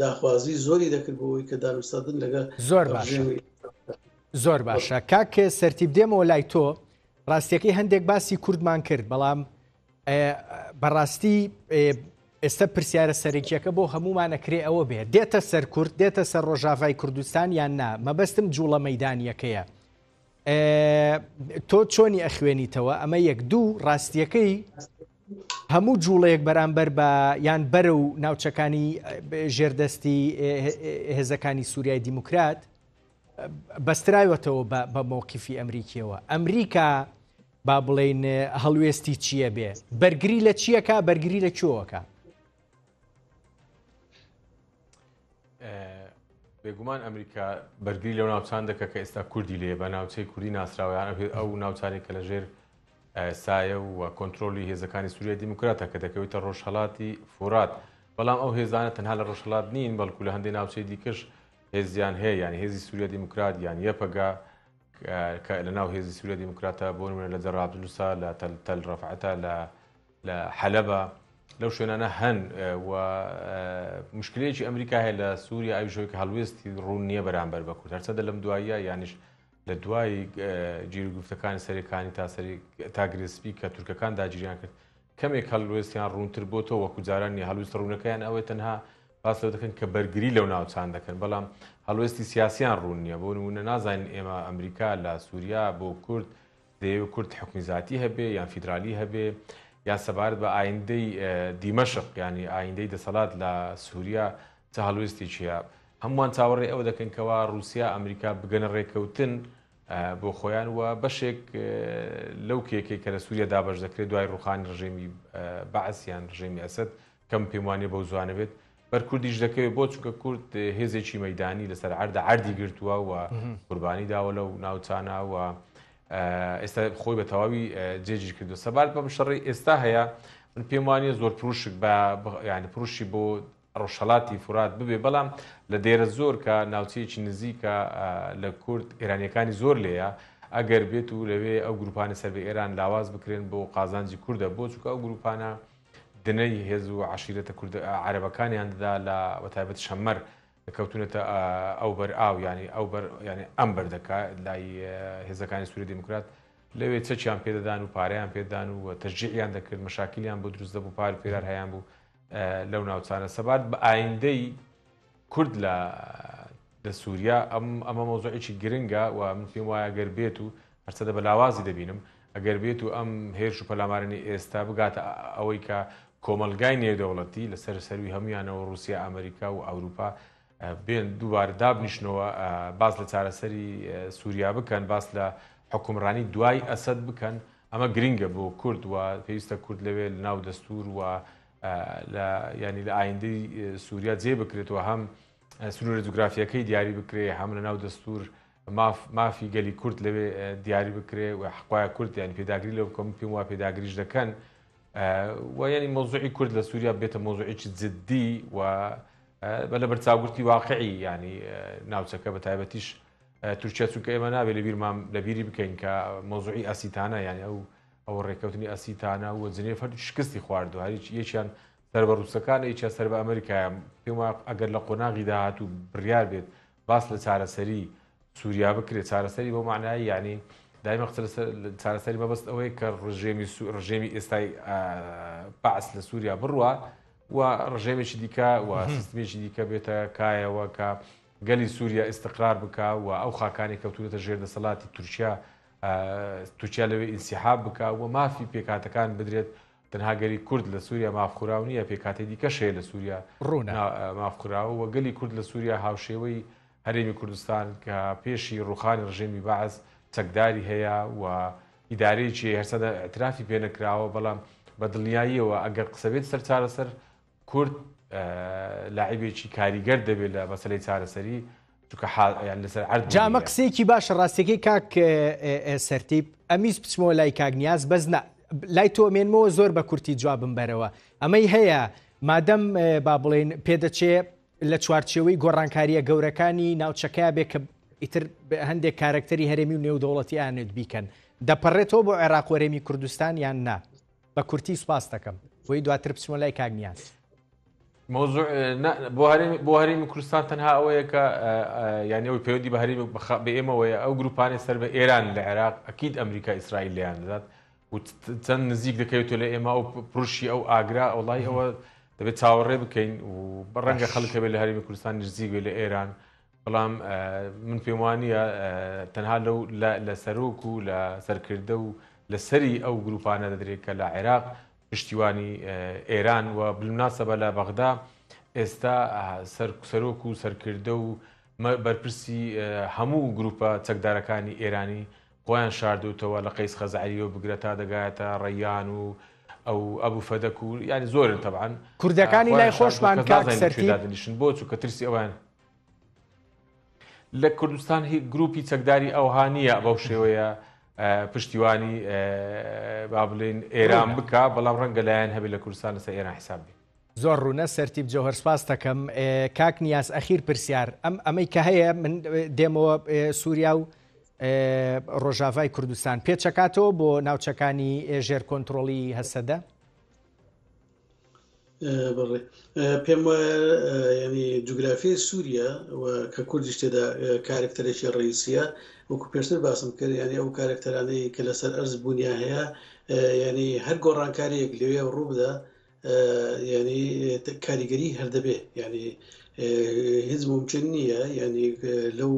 داخوازی زۆری دەکرد بۆ ئەوەی کە دانوستاندن لەگە
زۆر باشە زۆر باشە کاک سەرتیب دێمەوە لای تۆ ڕاستیەکەی هەندێک باسی کوردمان کرد بەڵام بەڕاستی ئێستا پرسیارە سەرەکیەکە بۆ هەمومان ئەکرێ ئەوە بێ دێتە سەر کورد دێتە سەر ڕۆژاڤای کوردستان یان نا مەبەستم جوڵە مەدانیەکەیە تۆ چۆنی ئەخوێنیتەوە ئەمە یەک دوو ڕاستیەکەی هەموو جوڵەیەک بەرامبەر بە یان بەرە و ناوچەکانی ژێردەستی هێزەکانی سووریای دیموکرات بەستراوەتەوە بە مەوقیفی ئەمریکیەوە. ئەمریکا با بڵێین هەڵوێستی چییە بێ؟ بەرگری لە چییەکە بەرگری لە کوێوەکە؟
بێگومان ئەمریکا بەرگری لەو ناوچان دەکە کە ئێستا کوردی لێ بە ناوچەی کوردی ناسراویان ئەو ناوچانێک کە لەژێر سایە و کۆنتترۆلی هێزەکانی سووریای دیموکراتە کە دەکەوێتە ڕۆژهڵاتی فورات بەڵام ئەو هێزانە تەنها لە ڕۆژهڵات نین بەڵکو لە هەندێک ناوچەی دیکەش هێزیان هەیە یانی هێزی سووریا دیموکرات یان یەپەگە کە لە ناو هێزی سووریا دیموکراتە بۆ نمونە لە جەرابلوسا لە تەل تەل ڕەفعەتە لە لە حەلەبە لەو شوێنانە هەن و مشکلەیەکی ئەمریکا هەیە لە سووریا ئەویش ئەوەی کە هەڵوێستی ڕوون نییە بەرامبەر بە کورد هەرچەندە لەم دواییە یانیش لە دوای گیروگرفتەکانی سەرێکانی تا سەری تا گرێسپی کە تورکەکان داگیریان کرد کەمێک هەڵوێستیان ڕوونتر بۆتەوە وەکو جاران نیە هەڵویستە ڕوونەکەیان ئەوەیە تەنها باس لەوە دەکەن کە بەرگری لەو ناوچان دەکەن بەڵام هەڵوێستی سیاسیان ڕوون نییە بۆ نمونە نازانین ئێمە ئەمریکا لە سووریا بۆ کورد دەیەوێت کورد حکمی زیاتی هەبێ یان فیدرالی هەبێ یان سەبارەت بە ئایندەی دیمەشق ینی ئایندەی دەسەڵات لە سووریا چه هەڵوێستێکی هەیە هەمووان چاوەڕێ ئەوە دەکەن کەوا رووسیا ئەمریکا بگەنە ڕێککەوتن بۆ خۆیان و بەشێک لەو کێکەی کە لە سووریا دابەش دەکرێت دوای ڕوخانی ڕژێمی بەعس یان ڕژێمی ئەسەد کەم پێم وانیە بەو زوانە بێت بەر کوردیش دەکەوێت بۆ چونکە کورد هێزێکی مەدانی لەسەر عەردە عەردی گرتووە و قوربانی داوە لەو ناوچانە و ئێستا خۆی بە تەواوی جێگیر کردو سەبارەت بەم شەڕی ئێستا هەیە من پێم وانیە زۆر پروشک بە یعنی پروشی بۆ ڕۆژهەڵاتی فورات ببێ، بەڵام لە دێرەزۆر کە ناوچەیەکی نزیکە لە کورد ئێرانیەکانی زۆر لێیە، ئەگەر بێت و لەوێ ئەو گروپانە سەر بە ئێران لاواز بکرێن بۆ قازانجی کوردە، بۆ چونکە ئەو گروپانە دنەی هێز و عەشیرەتە کورد عەرەبەکانیان دەدا لە بەتایبەت شەممەر کەوتونەتە ئەو بەر ئاو یانی ئەو بەر یانی ئەم بەر دەکا لای هێزەکانی سووریە دیموکرات لەوێ چەکیان پێدەدان و پارەیان پێدان و تەشجیعیان دەکرد مەشاکلیان بۆ دروست دەبوو پار پێرار هەیان بوو لەو ناوچانە سەبارەت بە ئایندەی کورد لە لە سووریا ئەم ئەمە مەوزوعێکی گرنگە و من پێم وایە گەر بێت و هەرچەندە بە لاوازی دەبینم ئەگەر بێت و ئەم هێرش و پەلامارانی ئێستا بگاتە ئەوەی کە کۆمەلگای نێودەوڵەتی لەسەر سەروی هەمویانەوە رووسیا ئەمریکا و ئەوروپا بێن دووبارە دابنیشنەوە باس لە چارەسەری سووریا بکەن باس لە حکومڕانی دوای ئەسەد بکەن ئەمە گرنگە بۆ کورد و پێویستە کورد لەوێ لە ناو دەستور و لە ینی لە ئایندەی سووریا جێ بکرێتەوە هەم سنوورە جوگرافیەکەی دیاری بکرێ هەم لە ناو دەستور مافی گەلی کورد لەوێ دیاری بکرێ و حقواە کورد ینی پێداگری لەو بکەم پێم وا پێداگریش دەکەن و ینی مۆزوعی کورد لە سووریا بێتە مۆزوعێکی جددی و بە لەبەرچاوگرتنی واقعی ینی ناوچەکە بە تایبەتیش. تورکیا چونکە ئێمە نابێت لە بیرمان لە بیری بکەین کە مۆزوعی ئەسیتانە یعنی ئەو ئەو ڕێککەوتنی ئەسیتانە و جنێف هەردوو شکستی خواردو هەریچ یەکیان سەر بە ڕووسەکان یەکیان سەر بە ئەمریکایە. پێم وایە ئەگەر لە قۆناغی داهاتوو بڕیار بێت باس لە چارەسەری سووریا بکرێت، چارەسەری بەو مانایەی یانی دایمە قسە لەسەر چارەسەری مەبەست ئەوەیە کە ڕژێمی ڕژێمی ئێستای بەعس لە سووریا بڕوا و ڕژێمێکی دیکە و سیستمێکی دیکە بێتە کایەوە کە گەلی سووریا ئیستقرار بکا و ئەو خاکانی کەوتونەتە ژێر دەسەڵاتی تورکیا تورکیا لەوێ ئینسیحاب بکا و مافی پێکهاتەکان بدرێت تەنها گەلی کورد لە سووریا مافخوراو نییە، پێکهاتەی دیکەش هەیە لە سووریا
ڕوونە.
مافخوراوە و گەلی کورد لە سووریا هاوشێوەی هەرێمی کوردستان کە پێشی ڕووخانی ڕژێمی بەعس چەکداری هەیە و ئیدارەیەکی هەیە، هەرچەندە ئیعترافی پێ نەکراوە، بەڵام بە دڵنیاییەوە ئەگەر قسە بێت سەر چارەسەر، کورد لاعیبێکی کاریگەر دەبێت لە مەسەلەی چارەسەری، چونکە یان لەسەر عەرد
جا ئەمە قسەیەکی باشە ڕاستیەکەی کاک سەرتیپ ئەمیز بچمەوە لای کاک نیاز بەس نا لای تۆ مێنمەوە زۆر بە کورتی جوابم بەرەوە ئەمەی هەیە مادەم با بڵێن پێدەچێ لە چوارچێوەی گۆڕانکاریە گەورەکانی ناوچەکە بێ کە ئیتر هەندێک کارەکتەری هەرێمی و نێودەوڵەتی ئانێت بیکەن دەپەڕێتەوە بۆ عێراق وەرێمی کوردستان یان نا بە کورتی سوپاس دەکەم بۆی دواتر بچمە لای کاک نیاز.
مەوزوع بۆ هەرێمی بۆ هەرێمی کوردستان تەنها ئەوەیە کە یعنی ئەوەی پەیوەندی بە هەرێمی بە ئێمەوەیە ئەو گروپانەی سەر بە ئێران لە عێراق ئەکید ئەمریکا ئیسرائیل لێیان دەدات و چەند نزیک دەکەوێتەوە لە ئێمە ئەو پرشی ئەو ئاگرا وڵی ئەوە دەبێت چاوەڕێ بکەین و ڕەنگە خەڵک هەبێت لە هەرێمی کوردستان نزیک بێت لە ئێران بەڵام من پێم وانییە تەنها لەو لە سەرۆک و لە سەرکردە و لە سەری ئەو گروپانە دەدرێت کە لە عێراق پشتیوانی ئێران و بالمناسبە لە بەغدا ئێستا سەرۆک و سەرکردە و بەرپرسی هەموو گروپە چەکدارەکانی ئێرانی خۆیان شاردوتەوە لە قەیس خەزعەلیەوە بگرە تا دەگایەتە ڕەیان و ئەو ئەبو فەدەک و یانی زۆرن تەبعەن
کوردەکانی لای خۆشمان کاک سەرتیپ
دادەنیشن بۆ چونکە ترسی ئەوان لە کوردستان هی گروپی چەکداری ئەوها نییە بەو شێوەیە پشتیوانی با بڵێن ئێران بکە بەڵام ڕەنگە لایەن هەبێت لە کوردستان لەسەر ئێران حساب بێ.
زۆر ڕوونە سەرتیپ جەوهەر سپاست دەکەم کاک نیاز ئەخیر پرسیار ئەم ئەمەی کە هەیە من دێمەوە سووریا و ڕۆژاڤای کوردستان پێچەکاتەوە بۆ ناوچەکانی ژێر کۆنتترۆڵی هەسەدە؟
بەڵێ پێم وایە ینی جوگرافیای سووریا و کە کوردیش تێدا کارکتەرێکی ڕئیسیە وەکو پێشتر باسم کرد ینی ئەو کارکتەرانەی کە لەسەر ئەرز بوونیان هەیە ینی هەر گۆڕانکاریەک لەوێ ڕووبدا ینی کاریگەری هەر دەبێ ینی هیچ ممکن نییە ینی لەو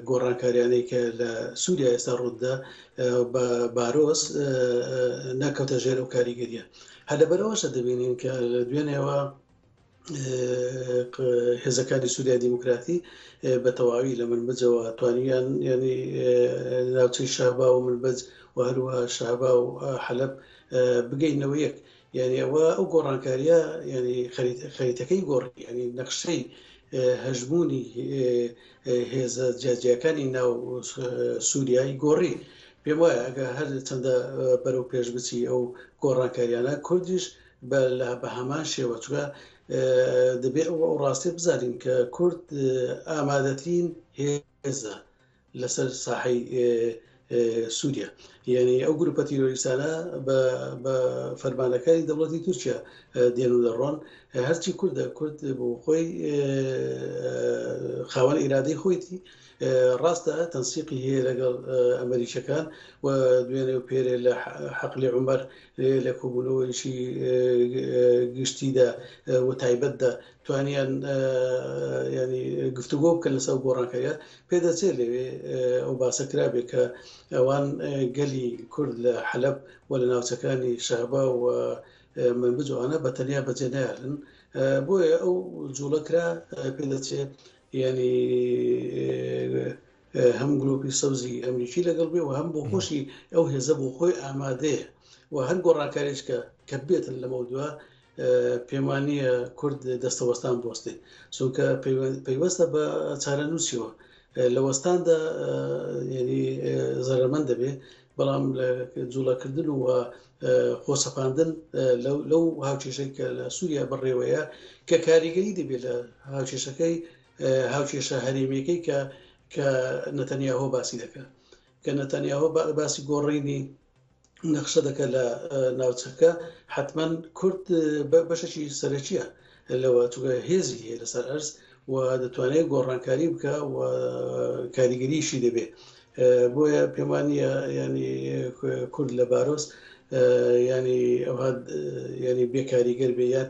گۆڕانکاریانەی کە لە سووریا ئێستا ڕووددا بە بارۆس ناکەوتە ژێر ئەو کاریگەریە هەر لەبەرئەوەشە دەبینین کە لە دوێنێوە هێزەکانی سووریای دیموکراتی بە تەواوی لە منبجەوە توانیان ینی ناوچەی شەهبا و منبج و هەروەها شەهبا و حەلەب بگەینەوە یەک یعنی ئەوە ئەو گۆڕانکاریە ینی خەریتەکەی گۆڕی ینی نەخشەی هەژمونی هێزە جیاجیاکانی ناو سووریای گۆڕی پێم وایە ئەگە هەر چەندە بەرەو پێش بچی ئەو گۆڕانکاریانە کوردیش بە لە بە هەمان شێوە چونکە دەبێ ئەو ئەو ڕاستیە بزانین کە کورد ئامادەترین هێزە لەسەر ساحەی سووریا یعنی ئەو گروپە تیرۆریستانە بە فەرمانەکانی دەوڵەتی تورکیا دێن و دەڕۆن هەرچی کوردە کورد بۆ خۆی خاوەن ئیرادەی خۆیتی ڕاستە تەنسیقی هەیە لەگەڵ ئەمەریکیەکان و دوێنێ و پێرێ لە حەقلی عومەر لە کۆبوونەوەیەکی گشتیدا و تایبەتدا توانیان ینی گفتوگۆ بکەن لەسەر گۆڕانکاریە پێدەچێت لەوێ ئەو باسە کرابێ کە ئەوان گەلی کورد لە حەلەب و لە ناوچەکانی شەهبا و منبج ئەوانە بە تەنیا بەجێ نایەڵن بۆیە ئەو جوڵە کرا پێدەچێت یانی هەم گلۆپی سەوزی ئەمریکی لەگەڵ بێ و هەم بۆ خۆشی ئەو هێزە بۆ خۆی ئامادەیە و هەر گۆڕانکاریش کە کە بێتن لەمە دووە پێمان نییە کورد دەستەوەستان بۆستێ چونکە پەیوەستە بە چارەنووسیەوە لە وەستاندا یعنی زەرەمەند دەبێ بەڵام لە جوڵەکردن و خۆسەپاندن لەو هاوکێشەی کە لە سووریا بەڕێوەیە کە کاریگەری دەبێت لە هاوکێشەکەی هاوکێشە هەرێمیەکەی کە. کە نەتەنیاهۆ باسی دەکات کە نەتەنیاهۆ باسی گۆڕینی نەخشە دەکات لە ناوچەکە حتمما کورد بەشێکی سەرەکیە لەوە چونکە هێزی هەیە لەسەر ئەرز و دەتوانێت گۆڕانکاری بکە و کاریگەریشی دەبێت بۆیە پێمان نییە ینی کورد لە بارۆس ینی ئەوها ینی بێکاریگەر بێ یا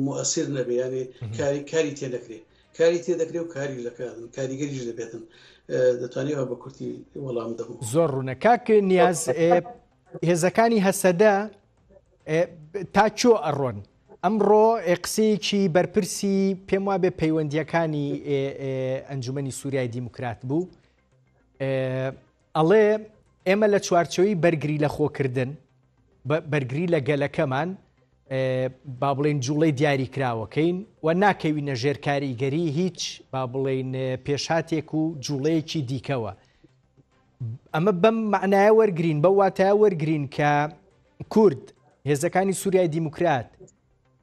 موئسیر نەبێ ینی کاری کاری تێ نەکرێ کاری تێ دەکرێ و کاری دەکاتن کاریگەریش دەبێتن دەتوانێت بە کورتی وەڵام دەبوو
زۆر ڕوونە کاک نیاز هێزەکانی هەسەدە تا چۆ ئەڕۆن ئەمڕۆ قسەیەکی بەرپرسی پێم وابێ پەیوەندیەکانی ئەنجومنی سووریای دیموکرات بوو ئەڵێ ئێمە لە چوارچەوەی بەرگری لە خۆکردن بەرگری لە گەلەکەمان با بڵێن جوڵەی دیاری کراوەکەین و ناکەوینە ژێر کاریگەری هیچ با بڵێن پێشهاتێک و جوڵەیەکی دیکەوە ئەمە بەم معنایە وەرگین بە واتایە وەرگین کە کورد هێزەکانی سووریای دیموکرات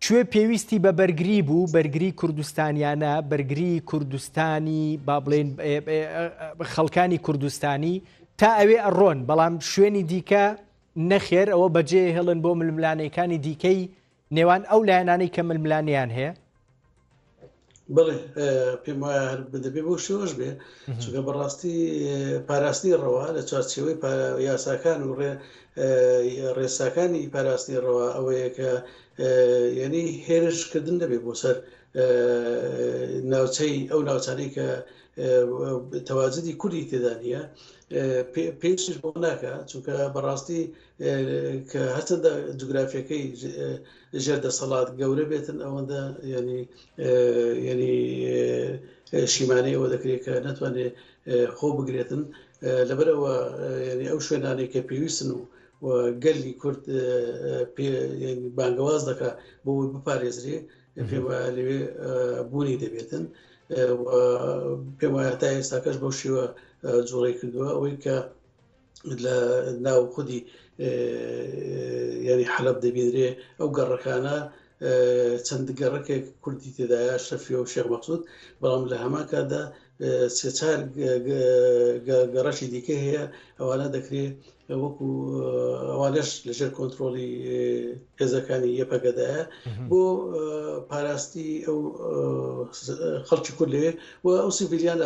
کوێ پێویستی بە بەرگری بوو بەرگری کوردستانیانە بەرگری کوردستانی با بڵێن خەڵکانی کوردستانی تا ئەوێ ئەڕۆن بەڵام شوێنی دیکە نەخێر ئەوە بەجێ هێڵن بۆ ململانێکانی دیکەی نێوان ئەو لایەنانەی کە ململانێیان هەیە؟
بەڵێ پێم وایە هەر دەبێ بۆ شێوەش بێ چونکە بەڕاستی پاراستنی ڕەوا لە چوارچێوەی یاساکان و ڕێ ڕێساکانی پاراستنی ڕەوا ئەوەیە کە یعنی هێرشکردن دەبێ بۆ سەر ناوچەی ئەو ناوچانەی کە تەواجدی کوردی تێدا نییە پێویستیش بۆ ناکە چونکە بەڕاستی کە هەرچەندە جوگرافیەکەی ژێر دەسەڵات گەورە بێتن ئەوەندە ینی ینی شیمانەی ئەوە دەکرێت کە نەتوانێت خۆ بگرێتن لەبەرەوە ینی ئەو شوێنانەی کە پێویستن و و گەلی کورد بانگەواز دەکا بۆ بپارێزرێ پێم وایە لەوێ بوونی دەبێتن پێم وایە تا ئێستاکەش بەو شێوە جوڵەی کردووە ئەوەی کە لە ناو خودی یاری حەلب دەبینرێ ئەو گەڕەکانە چەند گەڕەکێک کوردی تێدایە شەفیە و شێخ مەقسود بەڵام لە هەمان کاتدا سێ چار گەڕەکی دیکە هەیە ئەوانە دەکرێت وەکو ئەوانەش لەژێر کۆنتترۆلی هێزەکانی یەپەگەدایە بۆ پاراستی ئەو خەڵکی کورد لەوێ و ئەو سیڤیلیان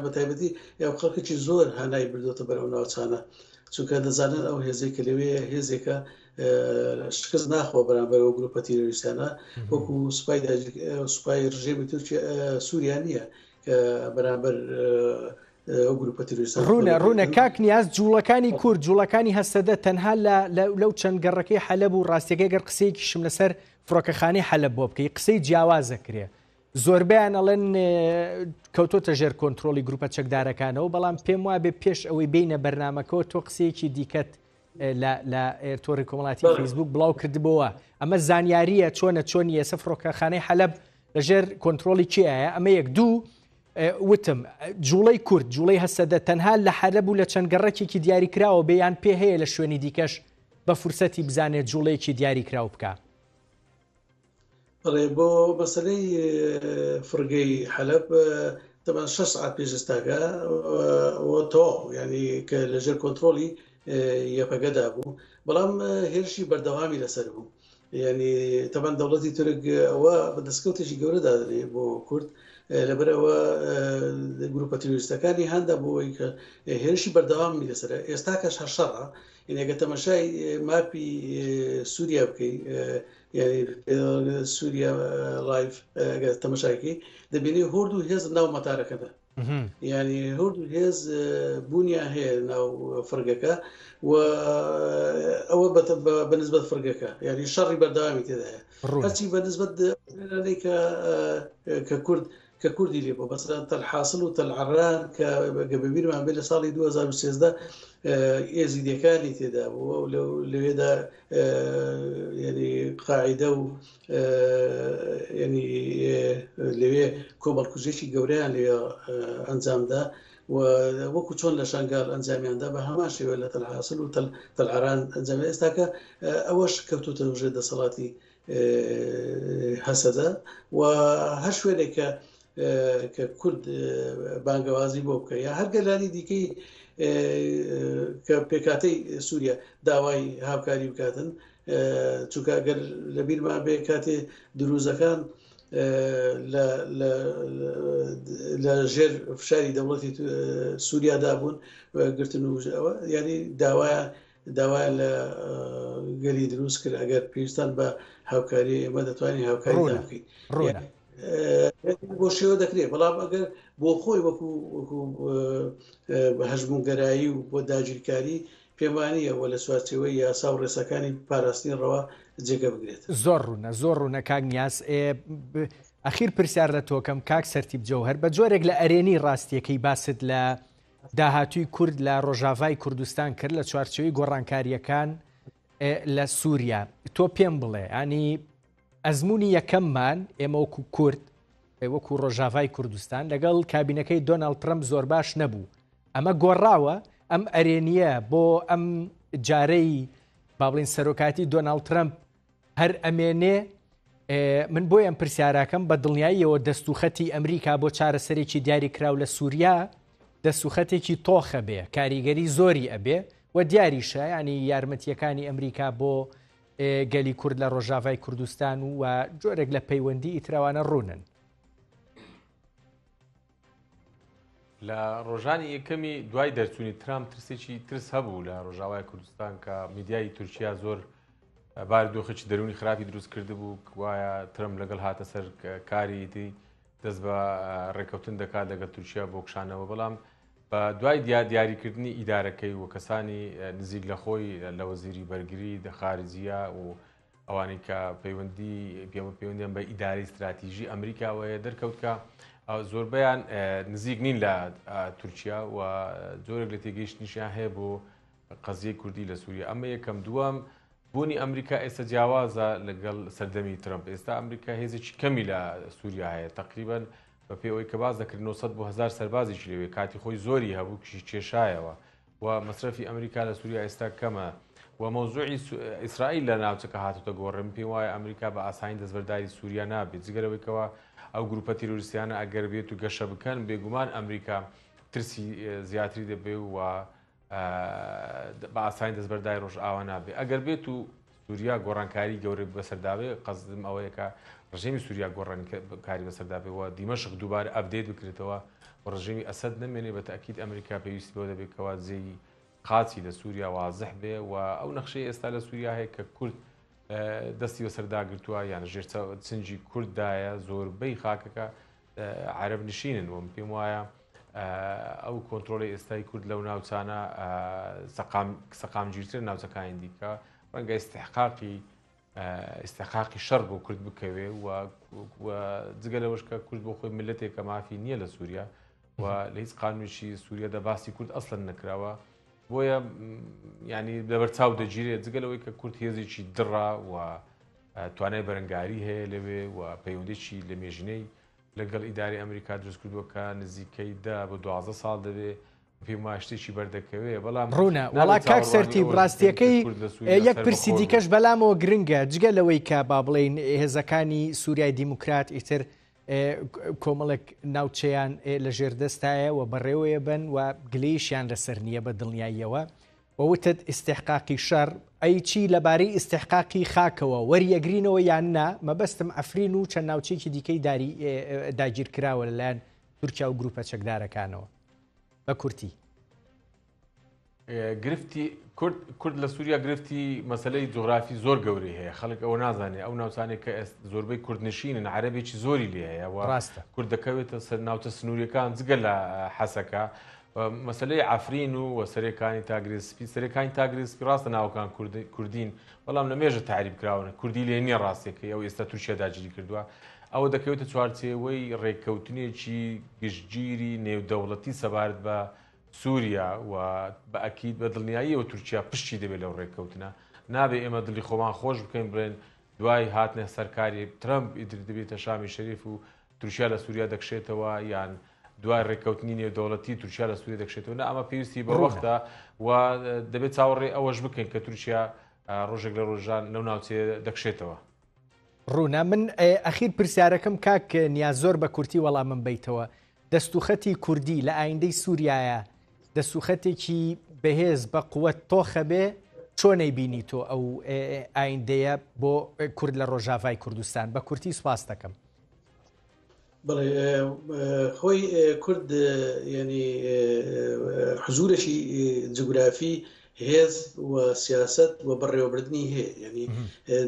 بە تایبەتی ئەو خەڵکێکی زۆر هانای بردوێتە بەرەو ناوچانە چونکە دەزانن ئەو هێزێک کە لەوێ هێزێکە شکست ناخۆ بەرامبەر ئەو گروپە تیرۆریستانە وەکو سوپای سوپای ڕژێمی تورکیا سووریا نییە کە بەرامبەر ئەو گروپە تیرۆریستانە
ڕوونە ڕوونە کاک نیاز جوڵەکانی کورد جوڵەکانی هەسەدە تەنها لە لەو چەند گەڕەکەی حەلەب و ڕاستیەکەی گەر قسەیەکیشم لەسەر فڕۆکەخانەی حەلەب بۆ بکەی قسەی جیاوازە کرێ زۆربیان ئەڵێن کەوتۆتە ژێر کۆنتترۆلی گروپە چەکدارەکانەوە بەڵام پێم وابێ پێش ئەوەی بینە بەرنمەکەەوە تۆ قسەیەکی دیکەت لە تۆڕی کۆمەڵاتی فەیسبوک بڵاو کردبەوە ئەمە زانیاریە چۆنە چۆنی ئێسە فڕۆکەخانەی حەلەب لەژێر کۆنتترۆلی کێیە ئەمە یەک دوو وتم جوڵەی کورد جوڵەی هەسەدە تەنها لە حەلەب و لە چەند گەڕەکێکی دیاریکراوە بێ یان پێ هەیە لە شوێنی دیکەش بە فرسەتی بزانێت جوڵەیەکی دیاریکراو بکە؟
بەڵێ بۆ مەسەلەی فڕگەی حەلەب تەبعەن شەش سەعات پێش ئێستاکە و تەواو یعنی کە لەژێر کۆنترۆڵی یەپەگەدا بوو بەڵام هێرشی بەردەوامی لەسەر بوو یعنی تەبەن دەوڵەتی تورک ئەوە بە دەستکەوتێکی گەورە دادەنێ بۆ کورد لەبەرەوە گروپە تیرۆریستەکانی هاندا بۆ ئەوەی کە هێرشی بەردەوامی لەسەر ئێستا کەش هەر شەڕە یعنی ئەگەر تەمەشای ماپی سووریا بکەی یعنی سووریا لایف ئەگەر تەمەشاکی دەبینی هۆرد و هێز ناو مەتارەکەدا یعنی هەردوو هێز بوونیان هەیە ناو فڕگەکە و ئەوە بەنسبەت فڕگەکە یعنی شەڕی بەردەوامی تێدایە هەرچی بەنسبەت کە کە کورد کە کوردی لێ بۆ بەسەران تەلحاصل و تەلعران کە بەبیرمان بێ لە ساڵی 2013 ئێزیدیەکانی تێدا بوو لەوێدا یعنی قاعدە و یعنی لەوێ کۆمەڵکوژێکی گەورەیان لەوێ ئەنجامدا و وەکو چۆن لە شنگال ئەنجامیاندا بە هەمان شێوە لە تەلحاسل و تەلعران ئەنجام ئێستاکە ئەوەش کەوتوتە ژێر دەسەڵاتی هەسەدە و هەر شوێنێک کە. کە کورد بانگەوازی بۆ بکە یا هەر گەلانی دیکەی کە پێکاتەی سووریا داوای هاوکاری بکاتن چونکە گەر لە بیرمان بێ کاتێ دروزەکان لە ژێر فشاری دەوڵەتی سووریادا بوون گرتن و ئەوە ینی داوایان داوایان لە گەلی دروست کرد ئەگەر پێویستان بە هاوکاری ئێمە دەتوانین هاوکاری بکەین
ڕوونە
بۆ شێوە دەکرێت بەڵام ئەگەر بۆ خۆی وەکو وەکو هەژمونگەرایی و بۆ داگیرکاری پێمانیە وە لە چوارچێوەی یاسا و ڕێساکانی پاراستنی ڕەوا جێگە بگرێت.
زۆر ڕوونە زۆر ڕوونە کاک نیاز. ئەخیر پرسیار لە تۆکەم کاک سەرتیپ جەوهەر بە جۆرێک لە ئەرێنی ڕاستیەکەی باست لە داهاتووی کورد لە ڕۆژاڤای کوردستان کرد لە چوارچێوەی گۆڕانکارییەکان لە سووریا تۆ پێم بڵێ ینی ئەزمموی یەکەممان ئێمە وەکو کورد وەکو ڕۆژاڤای کوردستان لەگەڵ کابینەکەی دۆناڵد ترەمپ زۆر باش نەبوو ئەمە گۆڕاوە ئەم ئەرێنیە بۆ ئەم جارەی با بڵین سەرۆکاتی دۆناڵد ترەمپ هەر ئەمێنێ من بۆی ئەم پرسیاراکەم بە دڵنیاییەوە دەستوخەتی ئەمریکا بۆ چارەسەرێکی دیاری کراو لە سووریا دەستوخەتێکی تۆخە بێ کاریگەری زۆری ئەبێ و دیاریشە ینی یارمەتیەکانی ئەمریکا بۆ گەلی کورد لە ڕۆژاڤای کوردستان و جۆرێک لە پەیوەندی ئیتراوانە ڕوونن.
لە ڕۆژانی یەکەمی دوای دەرچوونی ترامپ ترسێکی ترس هەبوو لە ڕۆژاوای کوردستان کە میدیای تورکیا زۆر بار دۆخێکی دەرونی خراپی دروست کردبوو وایە ترەمپ لەگەڵ هاتە سەر کاری دی دەست بە ڕێککەوتن دەکات لەگەڵ تورکیا بۆ کشانەوە بەڵام بە دوای دیاریکردنی ئیدارەکەی و کەسانی نزیک لە خۆی لە وەزیری بەرگری دەخارجیە و ئەوانەی کە پەیوەندی پەیوەندیان بە ئیدارەی ستراتیژی ئەمریکاوە هەیە دەرکەوت کە زۆربەیان نزیک نین لە تورکیا و جۆرێک لە تێگەیشتنیشیان هەیە بۆ قەزیەی کوردی لە سووریا ئەمە یەکەم دووەم بوونی ئەمریکا ئێستا جیاوازە لەگەڵ سەردەمی ترەمپ ئێستا ئەمریکا هێزێکی کەمی لە سووریا هەیە تقریبان بە پێی ئەوەی کە باز دەکرد 900 بۆ 1000 سەربازیش لەوێ کاتی خۆی زۆری هەبوو کشی کێشایەوە و مەسرەفی ئەمریکا لە سووریا ئێستا کەمە و مەوزوعی ئیسرائیل لە ناوچەکە هاتوتە گۆڕێ من پێم وایە ئەمریکا بە ئاسانی دەستبەرداری سووریا نابێت جگە لەوەی کەوا ئەو گروپە تیرۆریستیانە ئەگەر بێت و گەشە بکەن بێگومان ئەمریکا ترسی زیاتری دەبێ و بە ئاسانی دەستبەرداری ڕۆژئاوا نابێ ئەگەر بێت و سووریا گۆڕانکاری گەورەی بەسەردا بێ، قەسدم ئەوەیە کە ڕژێمی سووریا گۆڕانکاری بەسەردا بێ و دیمەشق دووبارە update بکرێتەوە و ڕژێمی ئەسەد نەمێنێ، بە تەئکید ئەمریکا پێویستی بەوە دەبێت کەوا جێی قاچی لە سووریا وازح بێ و ئەو نەخشەی ئێستا لە سووریا هەیە کە کورد دەستی بەسەردا گرتووە یان ژێر چنگی کورددایە زۆربەی خاکەکە عەرەب نشینن و من پێم وایە ئەو کۆنترۆڵی ئێستای کورد لەو ناوچانە سەقامگیرتر ناوچەکانی دیکە ڕەنگە ئیستحقاقی ئیستحقاقی شەڕ بۆ کورد بکەوێ و جگە لەوەش کە کورد بۆ خۆی میللەتێکە مافی نییە لە سووریا و لە هیچ قانونێکی سووریادا باسی کورد ئەسڵەن نەکراوە بۆیە ینی لەبەر چاو دەگیرێت جگە لەوەی کە کورد هێزێکی دڕا و توانای بەرەنگاری هەیە لەوێ و پەیوەندێکی لە مێژینەی لەگەڵ ئیداری ئەمریکا دروست کردووە کە نزیکەی دە بۆ 12 ساڵ دەبێ پێم وایە شتێکی بەردەکەوێ بەڵام
ڕوونە
نابێت
وەڵا کاک
چاوەڕوانی
سەرتیپ
ئەوەش بکەین کە
ڕاستیەکەی
کورد لە سووریا
یەک پرسی
سەربەخۆ بێ.
دیکەش بەلامەوە گرنگە جگە لەوەی کە با بڵێین هێزەکانی سووریای دیموکرات ئیتر کۆمەڵێک ناوچەیان لە ژێردەستایە و بەڕێوەیە بن و گلەیشیان لەسەر نییە بە دڵنیاییەوە و وتت ئیستحقاقی شەڕ ئەی چی لەبارەی ئیستحقاقی خاکەوە وەریەگرینەوە یان نا مەبەستم عەفرین و چەند ناوچەیەکی دیکەی داری داگیرکراوە لەلایەن تورکیا و گروپە چەکدارەکانەوە بە کورتی.
گرفتی کورد کورد لە سووریا گرفتی مەسلەی جوغرافی زۆر گەورەی هەیە خەڵک ئەوە نازانێت ئەو ناوچانێک کە ئێست زۆربەی کوردنشینن عەرەبێکی زۆری لێ هەیە و
ڕاستە.
کورد دەکەوێتە سەر ناوچە سنووریەکان جگە لە حەسەکە مەسلەی عەفرین و و سەرێکانی تا گرێ سپی سەرێکانی تا گرێ سپی ڕاستە ناوەکان کوردین بەڵام لە مێژە تەعریب کراون کوردی لێ نییە ڕاستیەکەی ئەو ئێستا تورکیا داگیری کردووە ئەوە دەکەوێتە چوارچێوەی ڕێککەوتنێکی گشتگیری نێودەوڵەتی سەبارەت بە سووریا و بە ئەکید بە دڵنیاییەوە تورکیا پشتی دەبێت لەو ڕێککەوتنە. نابێ ئێمە دڵی خۆمان خۆش بکەین بڵێن دوای هاتنە سەرکاری ترەمپ ئیتر دەبێتە شامی شەریف و تورکیا لە سووریا دەکشێتەوە یان دوای ڕێککەوتنی نێودەوڵەتی تورکیا لە سووریا دەکشێتەوە. نا ئەمە پێویستی بە
ڕوونە.
وەختە و دەبێت چاوەڕێی ئەوەش بکەین کە تورکیا ڕۆژێک لە ڕۆژان لەو ناوچەیە دەکشێتەوە.
ڕوونە من ئەخیر پرسیارەکەم کاک نیاز زۆر بە کورتی وەڵامم بەیتەوە دەستوخەتی کوردی لە ئایندەی سووریایە دەستوخەتێکی بەهێز بە قوت تۆخە بێ چۆنەی بینی تۆ ئەو ئایندەیە بۆ کورد لە ڕۆژاڤای کوردستان بە کورتی سپاس دەکەم.
بەڵێ خۆی کورد یعنی حزورێکی جوگرافی هێز و سیاست و بەڕێوەبردنی هەیە یعنی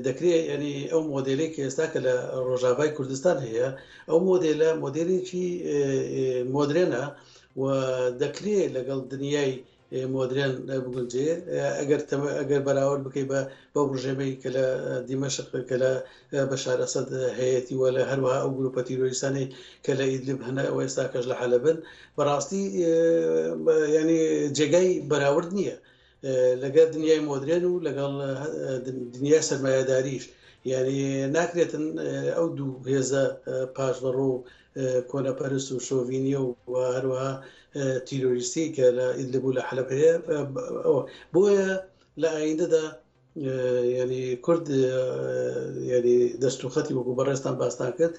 دەکرێت ینی ئەو مۆدلێک کە ئێستا کە لە ڕۆژاڤای کوردستان هەیە ئەو مۆدلە مۆدلێکی مۆدرێنە و دەکرێت لەگەڵ دنیای مۆدرێن بگونجێ ئەگەر ئەگەر بەراورد بکەی بە بەو ڕژێمەی کە لە دیمەشق کە لە بەشار ئەسەد هەیەتی و لە هەروەها ئەو گروپە تیرۆریستانەی کە لە ئیدلب هەنە و ئێستا کەش لە حەلەبن بەڕاستی ینی جێگای بەراورد نییە لەگەڵ دنیای مۆدرێن و لەگەڵ دنیای سەرمایەداریش یعنی ناکرێتن ئەو دوو هێزە پاشڤەڕۆ و کۆنەپەرست و شۆڤینیە و هەروەها تیرۆریستی کە لە ئیدلب و لە حەلەب هەیە بۆیە لە ئایندەدا ینی کورد ینی دەست و خەتی وەکو بەڕێستان باستان کرد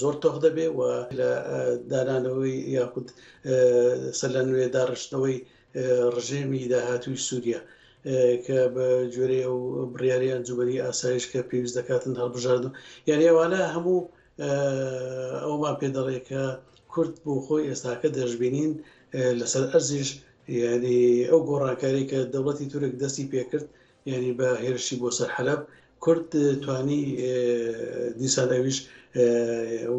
زۆر تۆخ دەبێ و لە دانانەوەی یاخود سەر لە نوێ داڕشتنەوەی ڕژێمی داهاتووی سووریا کە بە گوێرەی ئەو بڕیاری ئەنجومەنی ئاسایش کە پێویست دەکاتن هەڵبژاردن یعنی ئەوانە هەموو ئەومان پێ دەڵێ کە کورد بۆ خۆی ئێستاکە دەشببینین لەسەر ئەرزیش یعنی ئەو گۆڕانکاری کە دەوڵەتی تورک دەستی پێکرد یعنی بە هێرشی بۆ سەر حەلب کورد توانی دیسان ئەویش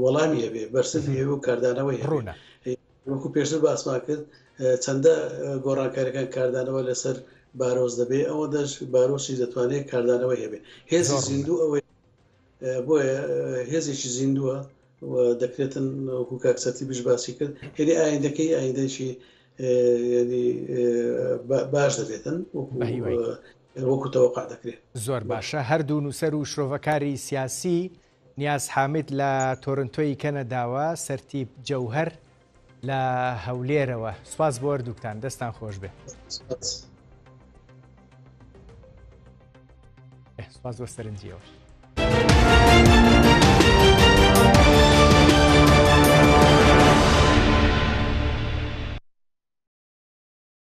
وەڵامی هەبێ بەرسڤی هەبێ و کاردانەوەی هەبێ
ڕوونە.
وەکو پێشتر باسمان کرد چەندە گۆڕانکاریەکان کاردانەوە لەسەر بارۆس دەبێ ئەوەندەش بارۆسی دەتوانێت کاردانەوەی هەبێ هێزی
زۆر ڕوونە.
زیندوو ئەوەی بۆیە هێزێکی زیندووە و دەکرێتن وەکو کاک سەرتیپیش باسی کرد یعنی ئایندەکەی ئایندەیەکی یعنی باش دەبێتن وەکو
بە هیوای.
وەکو تەوەقع دەکرێت.
زۆر باشە هەردوو نووسەر و شرۆڤەکاری سیاسی نیاز حامد لە تۆرنتۆی کەنەداوە، سەرتیپ جەوهەر لە هەولێرەوە. سوپاس بۆ هەردووکتان، دەستان خۆش بێ.
سوپاس.
سوپاس بۆ سەرنجیەوەش.